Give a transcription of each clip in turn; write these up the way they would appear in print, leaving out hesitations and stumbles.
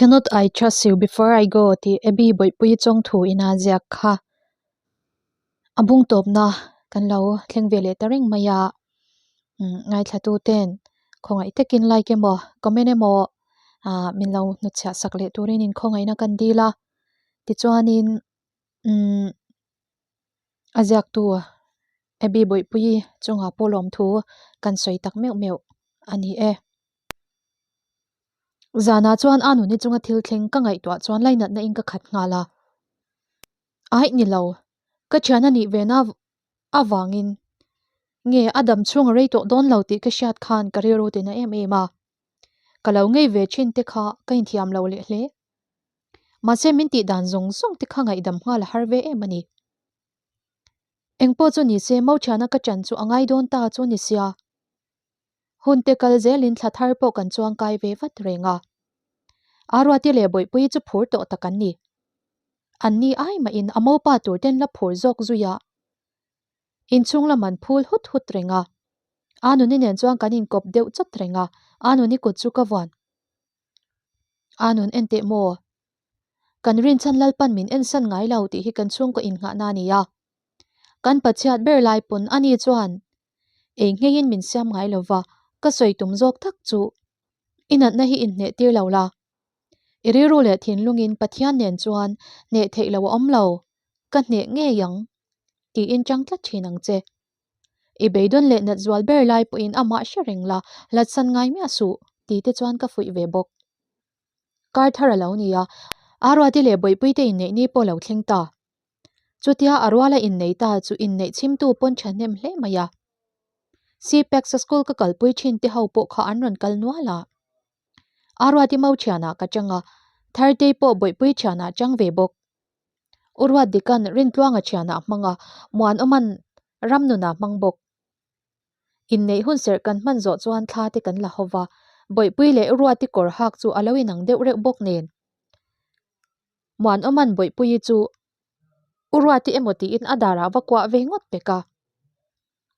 Cannot I Trust You Before I Go tih Abby Bawihpuii chawngthu ina ziak kha a bung tawpna kan lo thleng ve leh ta reng mai a. Ngaithla tuten khawngaih takin like emaw comment emaw ah min lo hnutchhiah sak leh turin inkhawngaihna kan dil a. Tichuanin umm a ziaktu Abby Bawihpuii chungah pawh lawmthu kan sawi tak meuh meuh a ni e. Zanah chuan a nuni chunga thil thleng ka ngaihtuah chuan lainatna in ka khat nghal a. Aih ni lo, ka thian a nih ve na avangin nge a dam chhung a rei tawh dawn lo tih ka hriat khan ka rilru tina em em a. Ka lo ngei ve thin te kha ka inthiam lo leh hle. Mahse min tih dan zawng zawng te kha ngaihdam nghal a har ve em a ni. Engpawh chu ni se Mothiana ka chan chu a ngai dawn ta chu ni sia. Hun te kal zelin thla thar pawh kan chuang kai ve vat reng a. Aruati leh Bawihpuii chu phur tawh tak an ni. An ni ai mahin a mopa tur ten la phur zawk zui a. Inchhung lam an phul hut hut reng a. Anuni nen chuan kan inkawp deuh chawt reng a, Anuni kut chu ka vuan. Anun en teh maw? Kan rinchhan Lalpan min ensan ngai lo tih hi kan chhungkaw innghahna a ni a. Kan pachhiat ber lai pawn ani chuan Ei ngheiin min siam ngai lo va, ka sawi tum zawk tak chu i natna hi inhneh tir lo la. I rilru leh thinlungin Pathian nen chuan hneh theih lo a awm lo, ka hneh ngei ang tiin chang tlat thin ang che. I beidawn leh nat zual ber lai pawhin amah hre reng la, hlatsan ngai miah suh ti te chuan ka fuih ve bawk. Kar thar a lo ni a, Aruati leh Bawihpuite inneih ni pawh lo thleng ta. Chutia a ruala innei ta chu inneih chhimtu pawn thahnem hle mai a. Cpax a school ka kalpui thin te ho pawh kha an rawn kal nual a. Aruati mo thianah ka chang a, Thartei pawh Bawihpui thianah chang ve bawk. U Ruatdikan Rintluanga thianah hmang a, Muanawman Ramnunah hmang bawk. Inneih hun serh kan hman zawh chuan thla te kan la ho va, Bawihpui leh U Ruati kawr hak chu a lo inang deuh reuh bawk nen. Muanawman Bawihpuii chu U Ruati emaw tiin a darah va kuah ve ngawt pek a.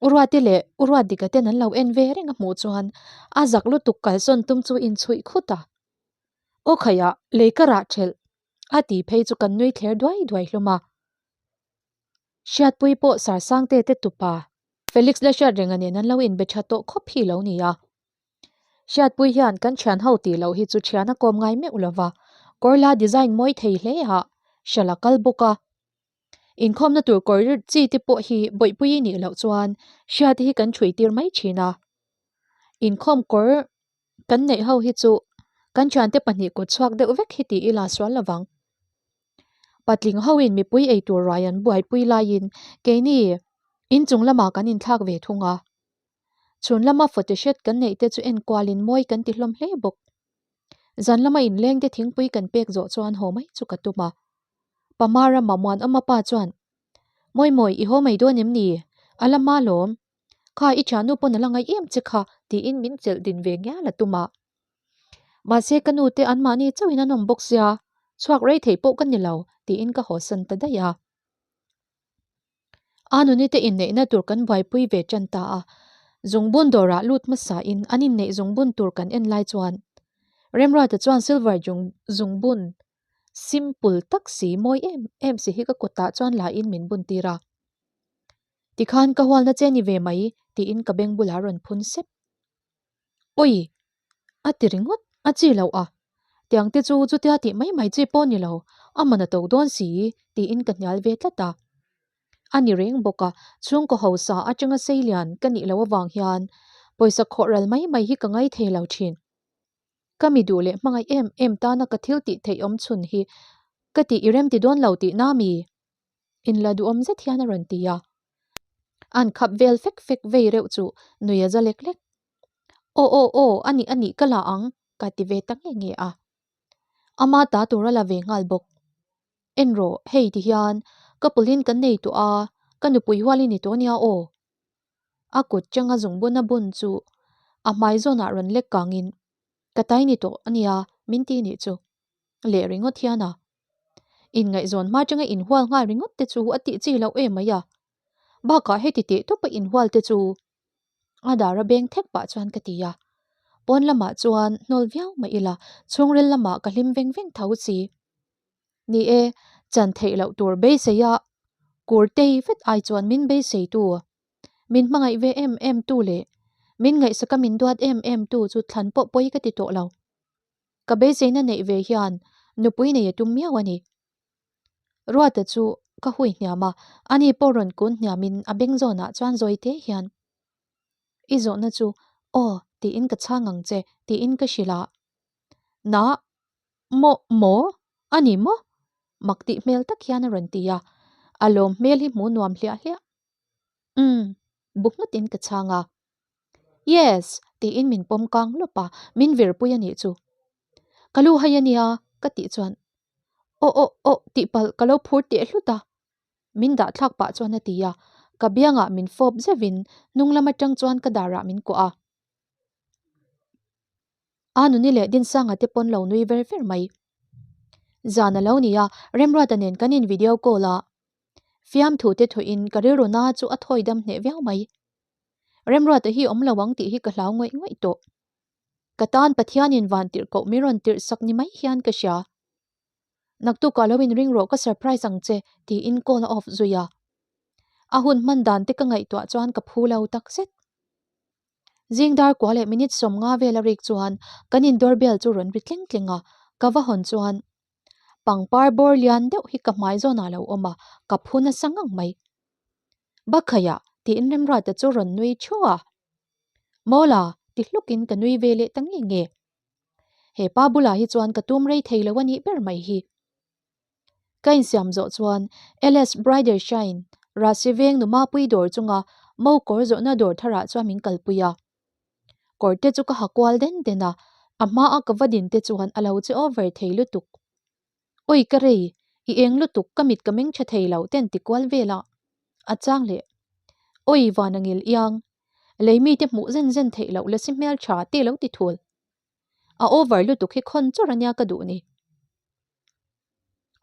U Ruati leh U Ruatdika ten an lo en ve reng a hmuh chuan a zak lutuk kalsawn tum chu inchhuih khut a. Aw khaiah lei ka rah thelh a ti phei chu kan nui thler duai duai hlawm a. Hriatpui pawh Sarsangte te tupa Felix la hriat renga nen an lo inbe tha tawh khawp hi lo ni a. Hriatpui hian kan thian ho tih loh hi chu thian a kawm ngai meuh lo va, kawrla design mawi thei hle a, hralh a kal bawk a. Inkhawmna tur kawr chi te pawh hi bawihpui i nih loh chuan Hriati hi kan ṭhui tir mai thin a. Inkhawm kawr kan neih ho hi chu kan thiante pahnih kut chhuak deuh vek hi ti ila sual lo vang. Patling hoin mipui eitur ruai an buaipui laiin keini inchung lamah kan inthlak ve thung a. Chhun lama photoshoot kan neih te chu enkualin mawi kan ti hlawm hle bawk. Zan lama inleng te thingpui kan pek zawh chuan haw mai chu ka tum a. Pama rama Muanawma pa chuan, Mawi mawi, i haw mai dawn em ni? A la hma lawm. Kha i thiannu pawn a la ngaih em che kha tiin min chelh din ve ngial a tum a. Mahse ka nu te anmahni chauhin an awm bawk sia, chhuak rei thei pawh ka ni lo tiin ka hawsan ta daih a. A nuni te inneihna tur kan buaipui ve tan ta a, zungbun dawrah lut hmasain an inneih zungbun tur kan en lai chuan Remruata chuan silver zungbun simple tak si mawi em em si hi ka kutah chuan lain min bun tir a. Tikhan ka hualna che ni ve mai tiin ka beng bulah rawn phun sep. Awi! A ti ringawt, a chi loh a. Tiang te chu chutia tih mai mai chi pawh ni lo, a man a to dawn si tiin ka hnial ve tlat a. A ni reng bawk a, chhungkaw hausa atanga seilian ka nih loh avang hian pawisa khawh ral mai mai hi ka ngai thei lo thin. Ka mi duh leh hmangaih em em tana ka thil tih theih awm chhun hi ka tih i rem ti dawn lo tih na mi? Inla duhawm zet hian a rawn ti a. An khap vel fek fek vei reuh chu nui a za lek lek. Aw aw aw a nih a nih ka la ang ka ti ve ta nge nge a. Ama ta tur a la ve nghal bawk. En rawh hei ti hian ka pawlhin kan nei tawh a, ka nupui hualin i tawh nia aw. A kut changa zungbun a bun chu a hmai zawnah rawn lek kangin ka tai ni tawh a nia min ti nih chu. Leh ringawt hian a. Inngaihzawn hma changa inhual nghal ringawt te chu a tih chi loh em mai a. Bakah heti teh tawpa inhual te chu a dar a beng thek pah chuan ka ti a. Pawn lamah chuan hnawl viau mah ila, chhungril lamah ka hlim veng veng tho si. Ni e, chan theih loh tur beiseia kur tei vet ai chuan min beiseitu, min hmangaih ve em em tu leh min ngaihsaka min duat em em tu chu thlan pawh pawi ka ti tawh lo. Ka beiseina neih ve hian nupui nei a tum miau a ni. Ruata chu ka hui hniam a, ani pawh rawn kun hniamin a beng zawnah chuan zawi te hian, I zawhna chu aw tiin ka chhang ang che tiin ka hrilh a. Na, maw, maw, a ni maw? Mak tih hmel tak hian a rawn ti a, a lawm hmel hi hmuh nuam hliah hliah. Umm, bu nghutin ka chhang a. Yes! tiin min pawm kang lawp a, min virpui a nih chu. Ka lu hai a nia ka tih chuan Aw aw aw tih palh ka lo phur teh hlut a. Min dah thlak pah chuan a ti a, ka biangah min fawp zeuhin hnung lam atang chuan ka darah min kuah a. A nuni leh Dinsanga te pawn lo nui ver ver mai. Zan a lo ni a, Remruata nen kan in video call a. Fiamthu te thuin ka rilru na chu a thawi dam hneh viau mai. Remruata hi awm lo ang tih hi ka hlau ngawih ngawih tawh. Ka tan Pathianin van tirh koh min rawn tirh sak ni mai hian ka hria. Naktukah lo inring rawh ka surprise ang che tiin call a off zui a. A hun hman dan te ka ngaihtuah chuan ka phu lo tak zet. Zing dar kua leh minute 50 vel a rik chuan kan in doorbell chu rawn ri tleng tleng a, ka va hawn chuan pangpar bawr lian deuh hi ka hmai zawnah a lo awm a, ka phu nasa ngang mai. Bakhaiah tiin Remruata chu rawn nui thu a. Mawla ti hlukin ka nui ve leh ta nge nge. He pa bulah hi chuan ka tum rei thei lo a nih ber mai hi. Ka insiam zawh chuan LS Bridal Shine Rahsi veng nu Mapui dawr chunga mo kawr zawhna dawr tharah chuan min kalpui a. Kawr te chu ka ha kual den den a, a hmaa ka va din te chuan a lo che over thei lutuk. Oi ka rei, i eng lutuk ka mit ka meng tha thei lo ten ti kual vel a, a chang leh. Oi van a ngil iang, lei mite hmuh zen zen theih loh lasi hmel tha te lo ti thul. A over lutuk hi khawn chawr ania ka duh ni.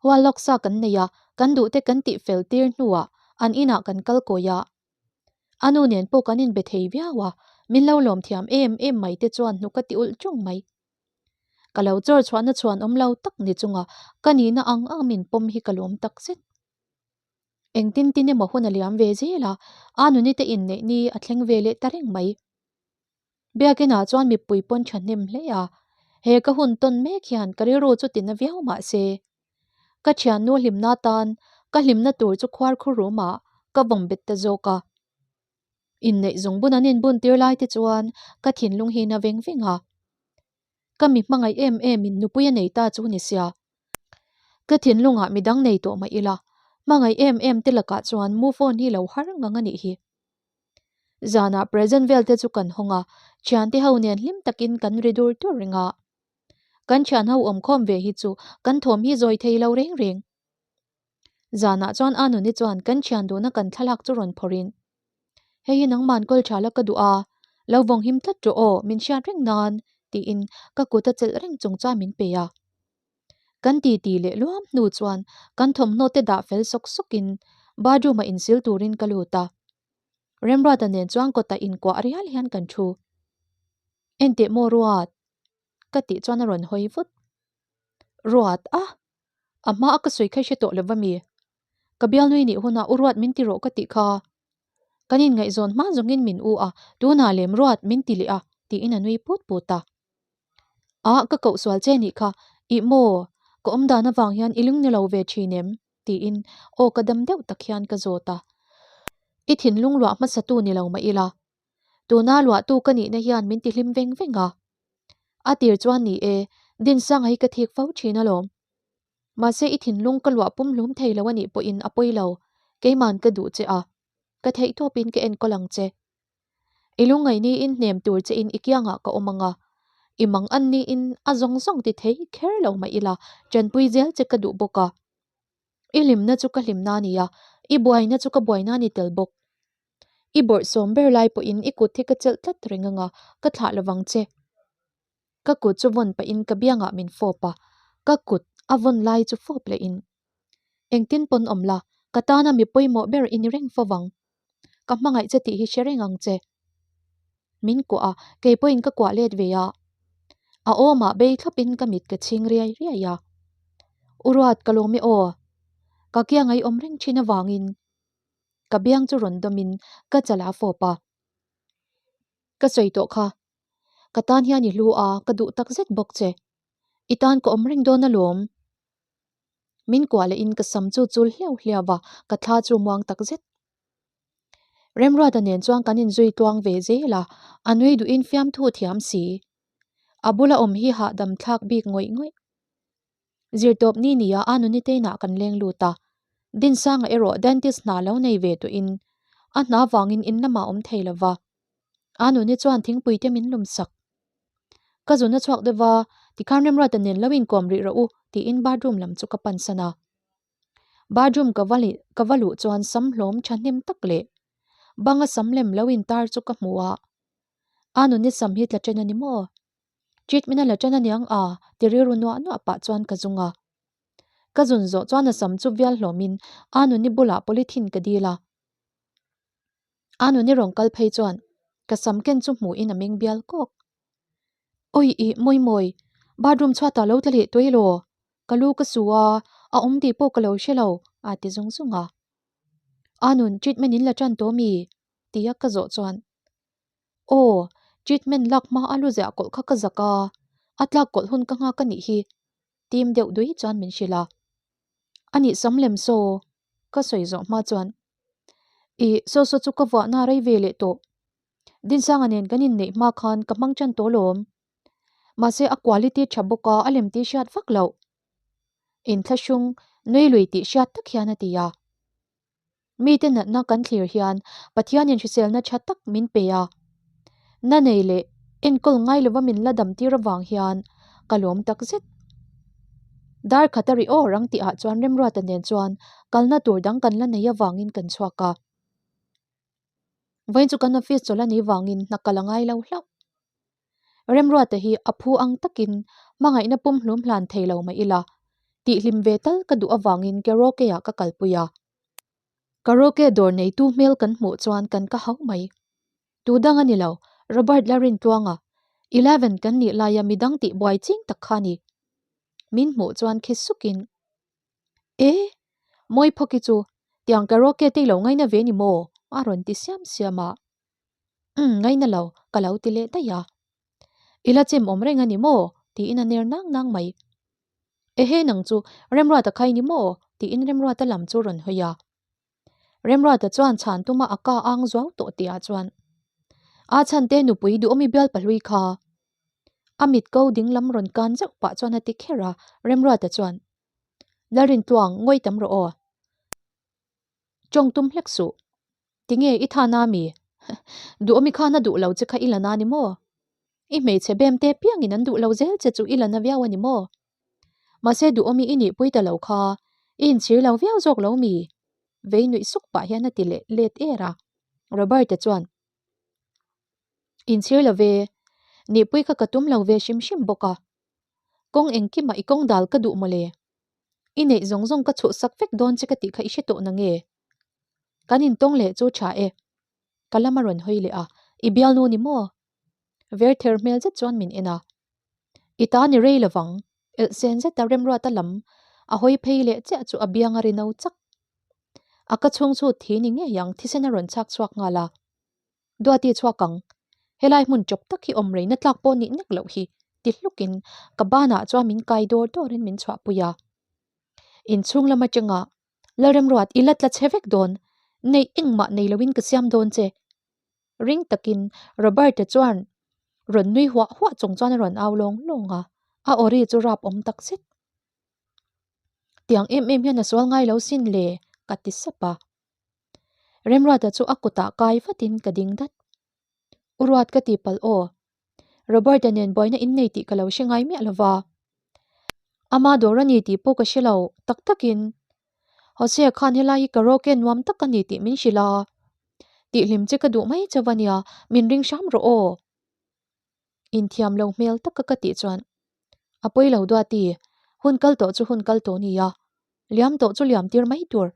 Hual lawk sa kan nei a, kan duh te kan tih fel tir hnuah an inah kan kal kawi a. A nu nen pawh kan inbe thei viau a, min lo lawm thiam em em mai te chuan hnuk a ti ulh ṭung mai. Ka lo chawr chhuahna chhuan awm lo tak ni chunga ka nihna ang ang min pawm hi ka lawm tak zet. Engtin tin emaw hun a liam ve zel a, a nuni te inneih ni a thleng ve leh ta reng mai. Biakinah chuan mipui pawn thahnem hle a, he ka hun tawn mek hian ka rilru chu tina viau mah se. Ka thiannu hlimna tan ka hlimna tur chu khuar khu rumah ka vawm bet ta zawk a. Inneih zawng bun an inbun tir lai te chuan ka thinlung hi na veng veng a. Ka mi hmangaih em em in nupui a nei ta chu ni sia. Ka thinlungah midang nei tawh mah ila, hmangaih em em te lakah chuan move on hi lo har ngang a nih hi. Zanah present vel te chu kan hawng a, thiante ho nen hlim takin kan ri dur dur reng a. Kan thian ho awmkhawm ve hi chu kan thawm hi zawi thei lo reng reng. Zanah chuan Anuni chuan kan thian duhna kan thlalak chu rawn phawrhin, Hei hi nangman kawl tha la ka duh a, lo vawng him tlat rawh aw, min hriat reng nan, tiin ka kut a chelh reng chung chuan min pe a. Kan ti ti leh luam hnu chuan kan thawmhnaw te dah fel sawk sawkin bathroom ah insil turin ka lut a. Remruata nen chuan kawtah inkuah rial hian kan thu. Enteh maw Ruat? Ka tih chuan a rawn hawi vut. Ruat a! A hma a ka sawi kha i hre tawh lo va mi? Ka bialnui nih hunah u Ruat min ti rawh ka tih kha. Kan inngaihzawn hma zawngin min u a, tunah lem Ruat min ti leh a, tiin a nui put put a. A, ka koh sual che nih kha, ih maw, ka awm dan avang hian i lung ni lo ve thin em? tiin aw ka dam deuh tak hian ka zawt a. I thinlung luah hmasatu ni lo mah ila, tuna luahtu ka nihna hian min tihlim veng veng a. A tir chuan ni e, Dinsanga hi ka thik fo thin alawm. Mahse i thinlung ka luah pumhlum thei lo anih pawhin a pawi lo, keiman ka duh che a, ka theihtawpin ka enkawl ang che. I lungngaih niin hnem tur che in i kiangah ka awm ang a, i mang an niin a zawng zawng ti thei kher lo mah ila tanpui zel che ka duh bawk a. I hlimna chu ka hlimna a ni a, i buaina chu ka buaina a ni tel bawk. I bawrhsawm ber lai pawhin i kut hi ka chelh tlat reng ang a, ka thlah lovang che. Ka kut chu vawn pahin ka biangah min fawp a, ka kut a vawn lai chu fawp lehin, Engtin pawn awm la, ka tana mi pawimawh ber i ni reng fo vang. Ka hmangaih che tih hi hre reng ang che. Min kuah a, kei pawhin ka kuah let ve a. A awmah bei thlawpin ka mit ka chhing riai riai a. U Ruat, ka lawm e aw. Ka kiang a i awm reng thin avangin ka biang chu rawn dawmin ka chalah a fawp a. Ka sawi tawh kha. Ka tan hian i hlu a, ka duh tak zet bawk che. I tan ka awm reng dawn alawm. Min kuah lehin ka sam chu chul hliau hliau a, ka thla chu muang tak zet. Remruata nen chuan kan inzui tluang ve zel a, a nui duhin fiamthu thiam si. A bula awm hi hahdam thlak bik ngawih ngawih. Zirtawp ni nia a nuniteinah kan leng lut a, Dinsanga erawh dentist hna lo nei ve tawhin a hna vangin in lamah awm thei lo va. A nuni chuan thingpui te min lum sak. Ka zun a chhuak deuh va, tikhan Remruata nen lo inkawm rih rawh u tiin bathroom lam chu ka pansan a. Bathroom ka va ka va luh chuan sam hlawm thahnem tak leh banga sam lem lo intar chu ka hmu a, a nuni sam hi tla ṭhen a ni maw? Treatment a la ṭan aniang a ti rilru nuah nuah pah chuan ka zung a. Ka zun zawh chuan a sam chu vial hlawmin a nuni bulah polythene ka dil a. A nuni rawn kal phei chuan ka sam ken chu hmuhin a meng bial kawk. Awi ih mawi mawi, bathroom chhuatah lo tla leh tawih law, ka lu ka su a, a awm tih pawh ka lo hre lo a ti zung zung a. A nun treatment in la ṭan tawh mi? tia ka zawh chuan Aw, treatment lak hma a lu ziah kawlh kha ka zak a, a tlak kawlh hun ka nghak a nih hi tim deuh dui chuan min hrilh a. A nih sam lem saw ka sawi zawh hma chuan Ih, saw saw chu ka vuahna rei ve leh tawh. Dinsanga nen kan inneih hma khan ka hmang ṭan tawh lawm. Mahse a quality ṭha bawk a, a lem tih hriat vak loh. Inthlahrung nui lui tih hriat tak hian a ti a. Mite natna kan thlir hian Pathianin hriselna tha tak min pe a. Na nei leh enkawl ngai lova min la dam tir avang hian ka lawm tak zet. Dar khat a ri aw rang tihah chuan Remruata nen chuan kalna tur dang kan la nei avangin kan chhuak a. Vawiin chu kan office chawlh a nih vangin hna kal a ngai lo hlauh. Remruata hi a phu ang takin hmangaihna pumhlum hlan thei lo mah ila, tihhlim ve tal ka duh avangin karaoke-ah ka kalpui a. Karaoke dawr neitu hmel kan hmuh chuan kan ka hau mai. Tu dang a ni lo, Robert Lalrintluanga, 11 kan nih laia midang tih buai ching tak kha a ni. Min hmuh chuan khi sukin, E! Mawi phawki chu, tiang karaoke te i lo ngaina ve ni maw? a rawn ti siam siam a. Umm, ngaina lo, ka lo ti leh daih a. I la chim awm reng a ni maw? tiin a ner nang nang mai. Ehe nang chu Remruata kha i ni maw? tiin Remruata lam chu rawn hawi a. Remruata chuan chhan tuma a ka ang zuau tawh tihah chuan A chhante nupui duhawmi bial pahlui kha a mit ko ding lam rawn kan zeuh pah chuan a ti kher a, Remruata chuan Lalrintluang ngawi tam rawh aw. Tawng tum hlek suh. Tinge i than a mi? Duhawmi khan a duh lo che kha i la na ni maw? I hmeichhe bem te piangin an duh lo zel che chu i la na viau a ni maw? Mahse duhawmi i nihpui ta lo kha i inchhir lo viau zawk lo mi? Vei nuih suk pah hian a ti leh let er a. Robert-a chuan, Inchhir lo ve, nihpui kha ka tum lo ve hrim hrim bawk a. Kawng engkimah i kawng dal ka duh mawle. I neih zawng zawng ka chhuhsak vek dawn che ka tih kha i hre tawh na nge? Kan intawng leh chu tha e. Ka lam a rawn hawi leh a, I bialnu ni maw? Ver ther hmel zet chuan min en a. I ta ni rei lovang, elh sen zeta Remruata lam a hawi phei leh chiah chu a biang a ri no chak. A ka chhung chu thi ni ngei ang thisen a rawn chhak chhuak nghal a. Duati chhuak ang. Helai hmun chawp tak hi awm reina tlak pawh nih nek loh hi, ti hlukin ka banah chuan min kai dawr dawrin min chhuahpui a. Inchhung lam atanga Lalremruat i la tla chhe vek dawn, neih engmah nei loin ka siam dawn che. Ring takin Robert-a chuan rawn nui huah huah chung chuan a rawn au lawng lawng a, a aw ri chu rap awm tak zet. Tiang em em hian a sual ngai lo sin le, ka ti sap a. Remruata chu a kutah kai vatin ka ding dat. U Ruat ka ti palh aw. Robert-a nen buaina innei tih ka lo hre ngai miah lo va. Ama dawr a ni tih pawh ka hre lo tak takin. Hosea khan helai hi karaoke nuam tak a ni tih min hrilh a. Tihhlim che ka duh mai chauh a nia, min ring hram rawh aw. Inthiam lo hmel taka ka tih chuan a pawi lo Duati, hun kal tawh chu hun kal tawh nia, liam tawh chu liam tir mai tur.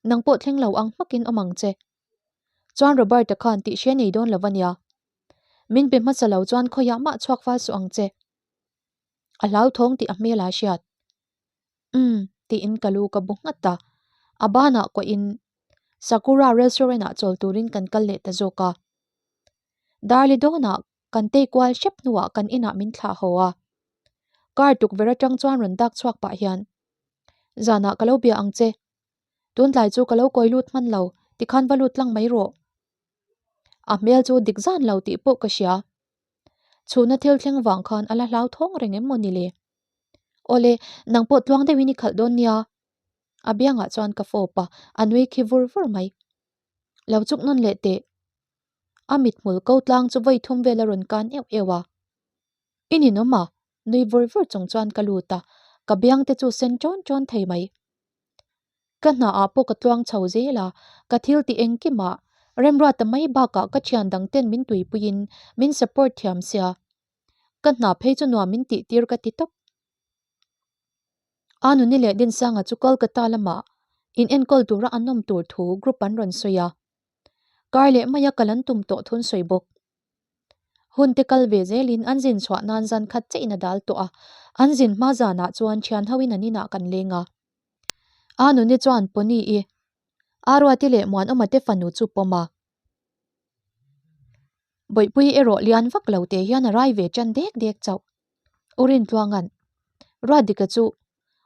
Nang pawh thleng lo ang hmakin awm ang che. Chuan Robert-a khan tih hre nei dawn lo a nia. Min pe hmasa lo chuan khawiah mah chhuak fal suh ang che. A hlauthawng tih a hmel a hriat. Umm, tiin ka lu ka bu nghat a. A banah kuahin Sakura restaurant ah chawl turin kan kal leh ta zawk a. Darli dawnah kan tei kual hrep hnuah kan inah min thlah haw a. Car tukverh atang chuan rawn dak chhuak pah hian, Zanah ka lo bia ang che. Tuntlai chu ka lo kawi lut hman lo, tikhan va lut tlang mai rawh. A hmel chu dik zan lo tih pawh ka hria. Chhuna thil thleng vang khan a la hlau thawng reng em maw ni le? Awle, nang pawh tluang deuhin i khalh dawn nia. A biangah chuan ka fawp a, a nui khi vur vur mai. Lo chuk nawn leh teh. A mithmul ko tlang chu vawi thum vel a rawn kan euh euh a. I ninawm a, nui vur vur chung chuan ka lut a, ka biang te chu sen ṭawn ṭawn thei mai. Ka hna ah pawh ka tluang chho zel a, ka thil ti engkim ah Remruata mai bakah ka thian dang ten min tuipuiin min support thiam sia. Ka hna phei chu nuam min tih tir ka ti tawp. A nuni leh Dinsanga chu Kolkata lamah in enkawl tura an awm tur thu group an rawn sawi a. Kar leh maia kal an tum tawh thun sawi bawk. Hun te kal ve zelin an zin chhuah nan zan khat chiah in a dal tawh a, an zin hma zanah chuan thian ho in an inah kan leng a. A nuni chuan Pony i Aruati leh Muanawma te fanu chu pawm a. Bawihpui erawh lian vak lo te hian a rai ve tan dek dek chauh. U Rintluanga'n, Ruatdika chu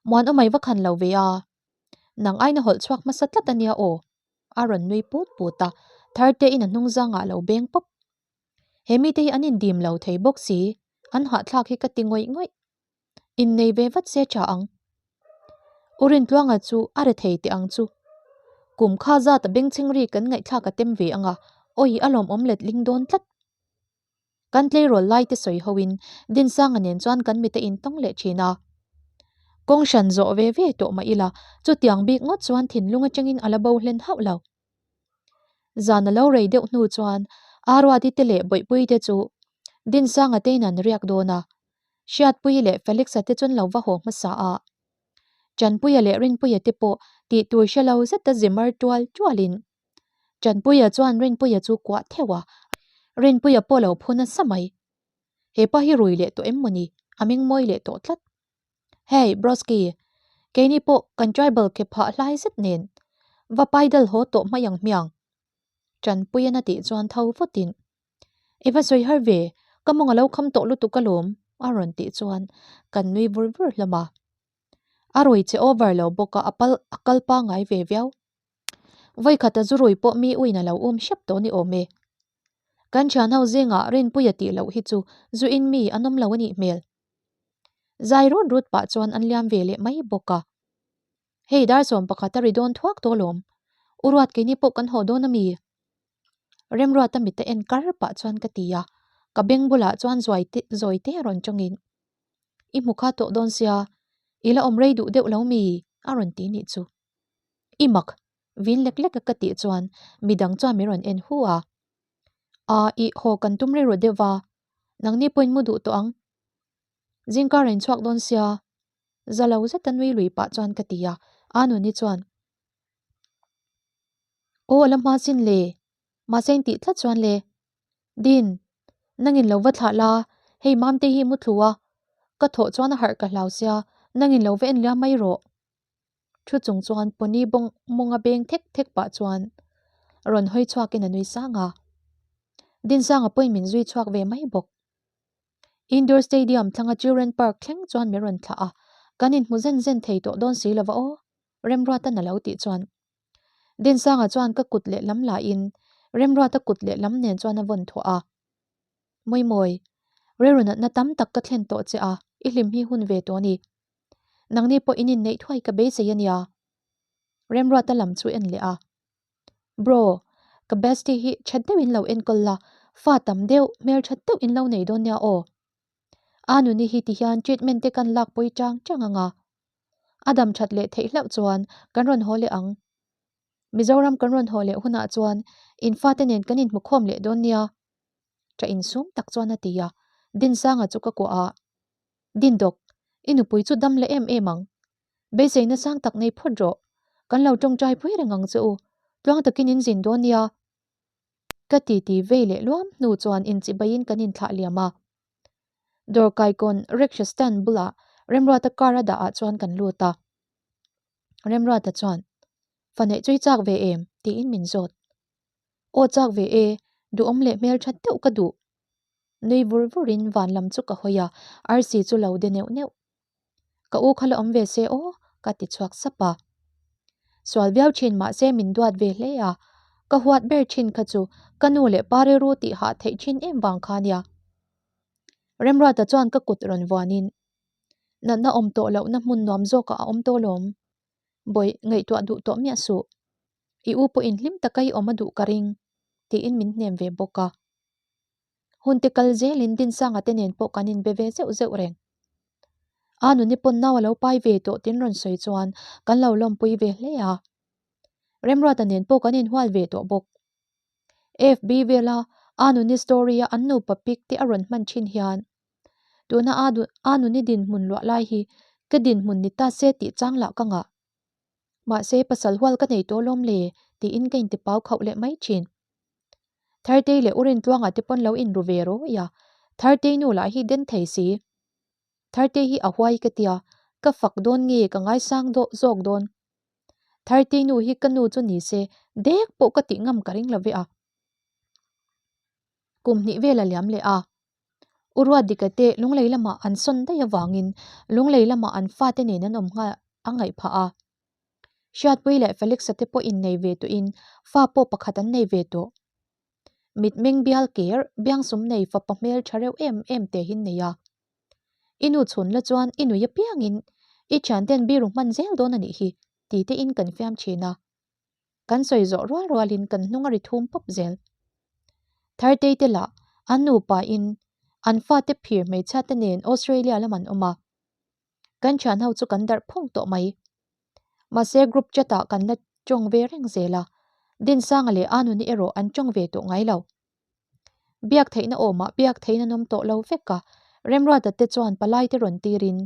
Muanawmai va khan lo ve a, nang aina hawlh chhuak hmasa tlat a nia aw, a rawn nui put put a, Thartein a hnung zangah a lo beng pawp. He mite hi an indim lo thei bawk si, an hahthlak hi ka ti ngawih ngawih. Innei ve vat se tha ang. U Rintluanga chu a re thei teh ang chu. Kum kha zat a bengchheng ri kan ngaihthlak a tem ve ang a, awi a lawmawm let ling dawn tlat. Kan tleirawl lai te sawi ho in Dinsanga nen chuan kan mite in tawng leh thin a. Kawng hran zawh ve ve tawh mah ila chutiang bik ngawt chuan thinlung atangin a la bo hlen hauh lo. Zan a lo rei deuh hnu chuan Aruati te leh Bawihpui te chu Dinsanga te in an riak dawn a, Hriatpuii leh Felix-a te chuan lo va haw hmasa a. Chanpuia leh Rinpuia te pawh tih tur hre lo zeta zimar tual tualin Chanpuia chuan Rinpuia chu kuah theuh a, Rinpuia pawh lo phu nasa mai. He pa hi rui leh tawh em maw ni? A meng mawi leh tawh tlat. Hey, Broski, keini pawh kan tribal ke phah hlai zet nen va paidal haw tawh mai ang hmiang. Chanpuia'n a tih chuan tho vawtin I va sawi har ve, ka mawng a lo kham tawh lutuk alawm a rawn tih chuan kan nui vur vur hlawm a. A rui che over lo bawk a, a pal a kal pangngai ve viau. Vawikhat a zu rui pawh mi uin a lo um hrep tawh ni awm e. Kan thian ho zingah Rinpuia tih loh hi chu zu in mi an awm lo a nih hmel. Zai rut rut pah chuan an liam ve leh mai bawk a. Hei dar 11 a ri dawn thuak tawh alawm. U Ruat keini pawh kan haw dawn a mi? Remruata mit a en kar pah chuan ka ti a, ka beng bulah chuan zuai te zawi te a rawn tawngin I hmu kha tawh dawn sia, i la awm rei duh deuh lo mi? a rawn ti nih chu. I mak, vin lek lek a ka tih chuan midang chuan min rawn en hu a. A, i haw kan tum rilru deuh va, nangni pawhin mu duh tawh ang. Zingkar a inchhuak dawn sia, za lo zeta nui lui pah chuan ka ti a, Anuni chuan Aw a la hma sin le, mahse in tih tlat chuan le. Din, nangin lo va thlah la, hei Mamte hi mu thlu a, ka thawh chuan a harh ka hlau sia, nangin lo va en liam mai rawh. Thu chung chuan pony bawng mawnga beng thek thek pah chuan rawn hawi chhuakin a nui sang a. Dinsanga pawhin min zui chhuak ve mai bawk. Indoor Stadium thlanga Children Park thleng chuan min rawn thlah a, kan inhmu zen zen thei tawh dawn si lova aw, Remruatan a lo tih chuan Dinsanga chuan ka kut leh lam lahin Remruata kut leh lam nen chuan a vawn thuah a. Mawimawi, rilru natna tam tak ka thlen tawh che a, i hlim hi hun ve tawh a ni. Nangni pawh in inneih thuai ka beisei a nia. Remruata lam chu en leh a. Bro, ka bestie hi that deuhin lo enkawl la, fa tam deuh, hmelthat deuh in lo nei dawn nia aw. A nuni hi tihian treatment te kan lak pawi chang chang ang a. A dam that leh theih hlauh chuan kan rawn haw leh ang. Mizoram kan rawn haw leh hunah chuan in fate nen kan inhmu khawm leh dawn nia. Tha insum tak chuan a ti a, Dinsanga chu ka kuah a. Dindawk, i nupui chu dam leh em em ang. Beiseina sang tak nei phawt rawh. Kan lo tawngtai pui reng ang che u. Tluang takin in zin dawn nia. Ka titi vei leh luam hnu chuan inchibaiin kan inthlah liam a. Dawrkaikawn rickshaw stand bulah Remruata car a dah ah chuan kan lut a. Remruata chuan, Fa neih chu i chak ve em? tiin min zawt. Aw chak ve e, duhawm leh hmeltha deuh ka duh. Nui vur vurin van lam chu ka hawi a, arsi chu lo de neuh neuh. Ka u kha la awm ve se aw, ka ti chhuak sap a. Sual viau thin mahse min duat ve hle a, ka huat ber thin kha chu ka nu leh pa rilru tih hah theih thin em vang kha nia. Remruata chuan ka kut rawn vuanin, Natna awm tawh lohna hmun nuam zawkah a awm tawh lawm. Bawih, ngaihtuah duh tawh miah suh. I u pawhin hlim taka i awm a duh ka ring, tiin min hnem ve bawk a. Hun te kal zelin Dinsanga te nen pawh kan inbe ve zeuh zeuh reng. A nuni pawn nau a lo pai ve tawh tin rawn sawi chuan kan lo lawmpui ve hle a. Remruata nen pawh kan inhual ve tawh bawk. FB vela a nuni story a an nupa pic te a rawn hman thin hian tuna a nuni dinhmun luah lai hi ka dinhmun ni ta se tih chang lah ka ngah. Mahse pasal hual ka nei tawh lawm le tiin ka intipau khauh leh mai thin. Thartei leh Urintluanga te pawn lo inru ve rawih a, Thartei nu lah hi den thei si. Thartei hi a huai ka tia, ka fak dawn nge ka ngaisang dawh zawk dawn. Thartei nu hi ka nu chu ni se dek pawh ka tih ngam ka ring lo ve a. Kum hnih vel a liam leh a, U Ruatdika te Lunglei lamah an sawn daih avangin Lunglei lamah an fate nen an awm nghal a ngaih phah a. Hriatpui leh Felix-a te pawh innei ve tawhin fa pawh pakhat an nei ve tawh. Mitmeng bial ker, biangsum nei fapa hmel tha reuh em em te hi nei a. I nu chhun la chuan i nui apiangin i thianten biru hman zel dawn a nih hi ti tein kan fiam thin a. Kan sawi zawh rual rualin kan hnung a ri thum pawp zel. Thartei te lah an nupa in an fate phir hmeichhia te nen Australia lam an awm a. Kan thian ho chu kan darh phung tawh mai. Mahse group chat ah kan la tawng ve reng zel a, Dinsanga leh Anuni erawh an tawng ve tawh ngai lo. Biak theihna awmah biak theihna an awm tawh lo vek a, Remruata te chuan palai te rawn tirin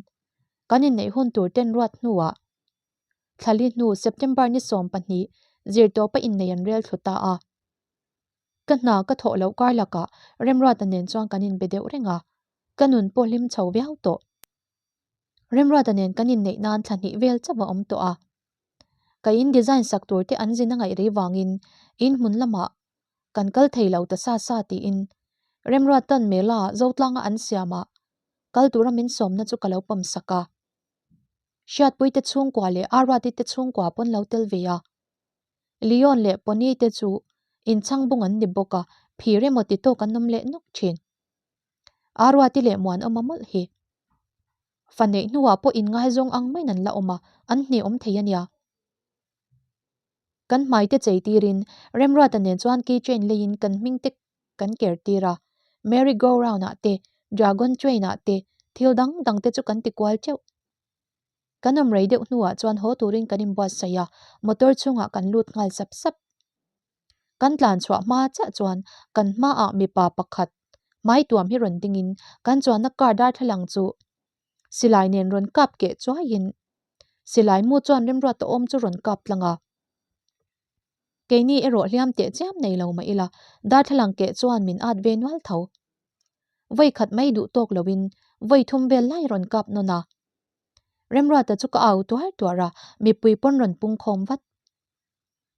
kan inneih hun tur ten ruat hnuah Thlali hnu September ni 12 zirtawpa innei an rel thlu ta a. Ka hna ka thawh loh kar lakah Remruata nen chuan kan inbe deuh reng a, ka nun pawh hlim chho viau tawh. Remruata nen kan inneih nan thla hnih vel chauh a awm tawh a. Ka in design sak tur te an zin a ngaih rei vangin in hmun lamah kan kal thei lo ta sa sa tiin Remruata'n Mela Zotlanga an siamah kal tura min sawmna chu ka lo pawm sak a. Hriatpuite chhungkua leh Aruati te chhungkua pawn lo tel ve a. Leon leh Pony te chu inchhang bung an ni bawk a, phir emaw ti tawk an awm leh nawk thin. Aruati leh Muanawma mawlh hi. Fa neih hnuah pawh inngaizawng ang maiin an la awm a, an hne awm thei a nia. Kan hmai te chei tirin Remruata nen chuan key chain leiin kan hming te kan ker tir a, merry go round ah te, dragon train ah te, thil dang dang te chu kan ti kual teuh. Kan awm rei deuh hnuah chuan haw turin kan inbuatsaih a, motor chhungah kan lut nghal sap sap. Kan tlan chhuah hma chiah chuan kan hmaah mipa pakhat hmai tuam hi rawn dingin kan chuanna car darthlalang chu silai nen rawn kap keh chuaiin silai mu chuan remruata awm chu rawn kap tlang a. Keini erawh hliam teh chiam nei lo mah ila darthlalang keh chuan min at ve nual tho. Vawi khat mai duh tawk loin vawi thum vel lai rawn kap nawn a. Remruata chu ka au tuar tuar a, mipui pawn rawn pung khawm vat.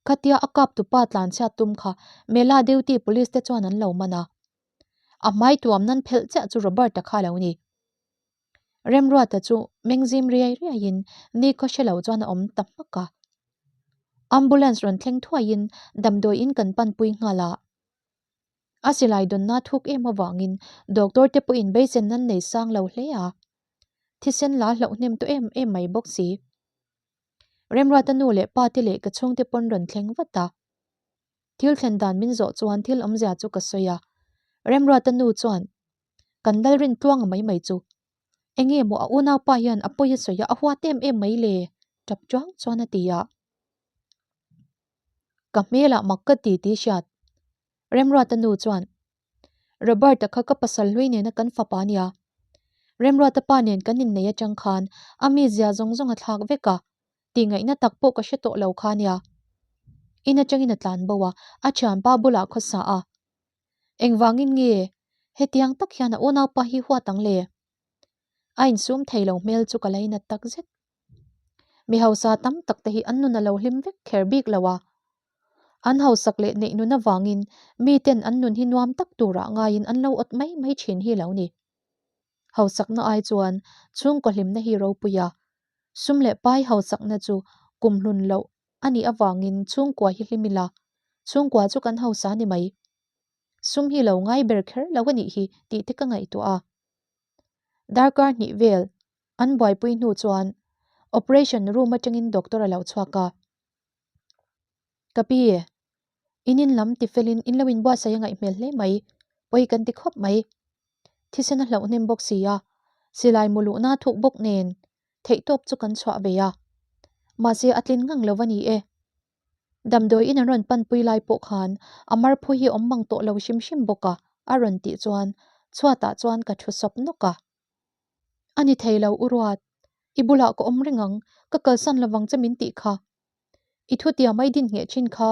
Khatia a kap tupa tlanchhiat tum kha Mela duty police te chuan an lo man a. A hmai tuam nan phelh chiah chu Robert-a kha lo ni. Remruata chu mengzim riai riaiin nikhaw hre lo chuan a awm ta hmak a. Ambulance rawn thleng thuaiin damdawiin kan panpui nghal a. A silai dawnna thuk em avangin doctor te pawhin beisen nan nei sang lo hle a. Thisen la hlauh hnem tawh em em mai bawk si. Remruata nu leh pa te leh ka chhungte pawn rawn thleng vat a. Thil thlen dan min zawh chuan thil awmzia chu ka sawi a. Remruata nu chuan kan Lalrin tluanga mai mai chu enge maw a unaupa hian a pawi a sawi a, a huat em em mai le tap chuang chuan a ti a. Ka hmelah mak ka ti tih hriat. Remruata nu chuan Robert-a kha ka pasal hlui nena kan fapa a nia. Remruata pa nen kan innei atang khan a mizia zawng zawng a thlak vek a, tihngaihna tak pawh ka hre tawh lo kha nia. In atangin a tlan bo a, a thianpa bulah khawsa a. Engvangin nge hetiang tak hian a unaupa hi huat ang le? A insum thei lo hmel chu ka lainat tak zet. Mi hausa tam tak te hi an nun a lo hlim vek kher bik lo a. An hausak leh neih nun avangin miten an nun hi nuam tak turah ngaiin an lo awt mai mai thin hi lo ni. Hausakna ai chuan chhungkaw hlimna hi ropui a, sum leh pai hausakna chu kumhlun loh a nih avangin chhungkua hi hlim ila, chhungkua chu kan hausa ni mai. Sum hi lo ngai ber kher lo a nih hi tih te ka ngaihtuah a. Darkar hnih vel an buaipui hnu chuan operation room atangin doctor a lo chhuak a. Ka pi, in in lam ti felin in lo inbuatsaih a ngaih hmel hle mai, pawi kan ti khawp mai. Thisen a hlauh hnem bawk si a, silai mu luhna thuk bawk nen theihtawp chu kan chhuah ve a. Mahse a tlin ngang lo va ni e. Damdawi in an rawn panpui lai pawh khan a marphu hi awm mang tawh lo hrim hrim bawk a, a rawn tih chuan chhuatah chuan ka thu sawp nawk a. A ni thei lo u Ruat, i bulah ka awm reng ang, ka kalsan lovang che min tih kha. I thutia mai din ngheh thin kha.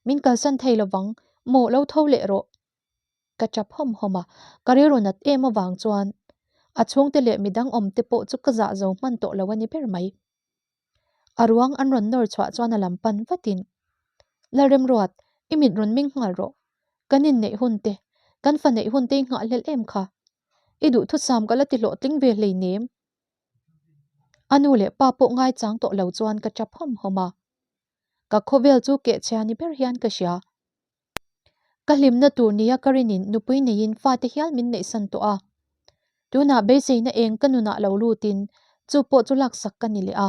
Min kalsan thei lovang, maw lo tho leh rawh. Ka tap hawm hawm a, ka rilru nat em avang chuan a chhungte leh midang awmte pawh chu ka zah zo hman tawh lo a ni ber mai. A ruang an rawn nawr chhuah chuan a lam pan vatin, Lalremruat, i mit rawn meng nghal rawh. Kan inneih hun te, kan fa neih hun te i nghahhlelh em kha? I duhthusam ka la ti hlawhtling ve hleinem. A nu leh pa pawh ngaichang tawh lo chuan ka tap hawm hawm a. Ka khawvel chu kehchhia ni ber hian ka hria. Ka hlimna tur nia ka rinin nupui neiin fate hial min neihsan tawh a. Tunah beiseina eng ka nunah lo lutin chu pawh chu laksak ka ni leh a.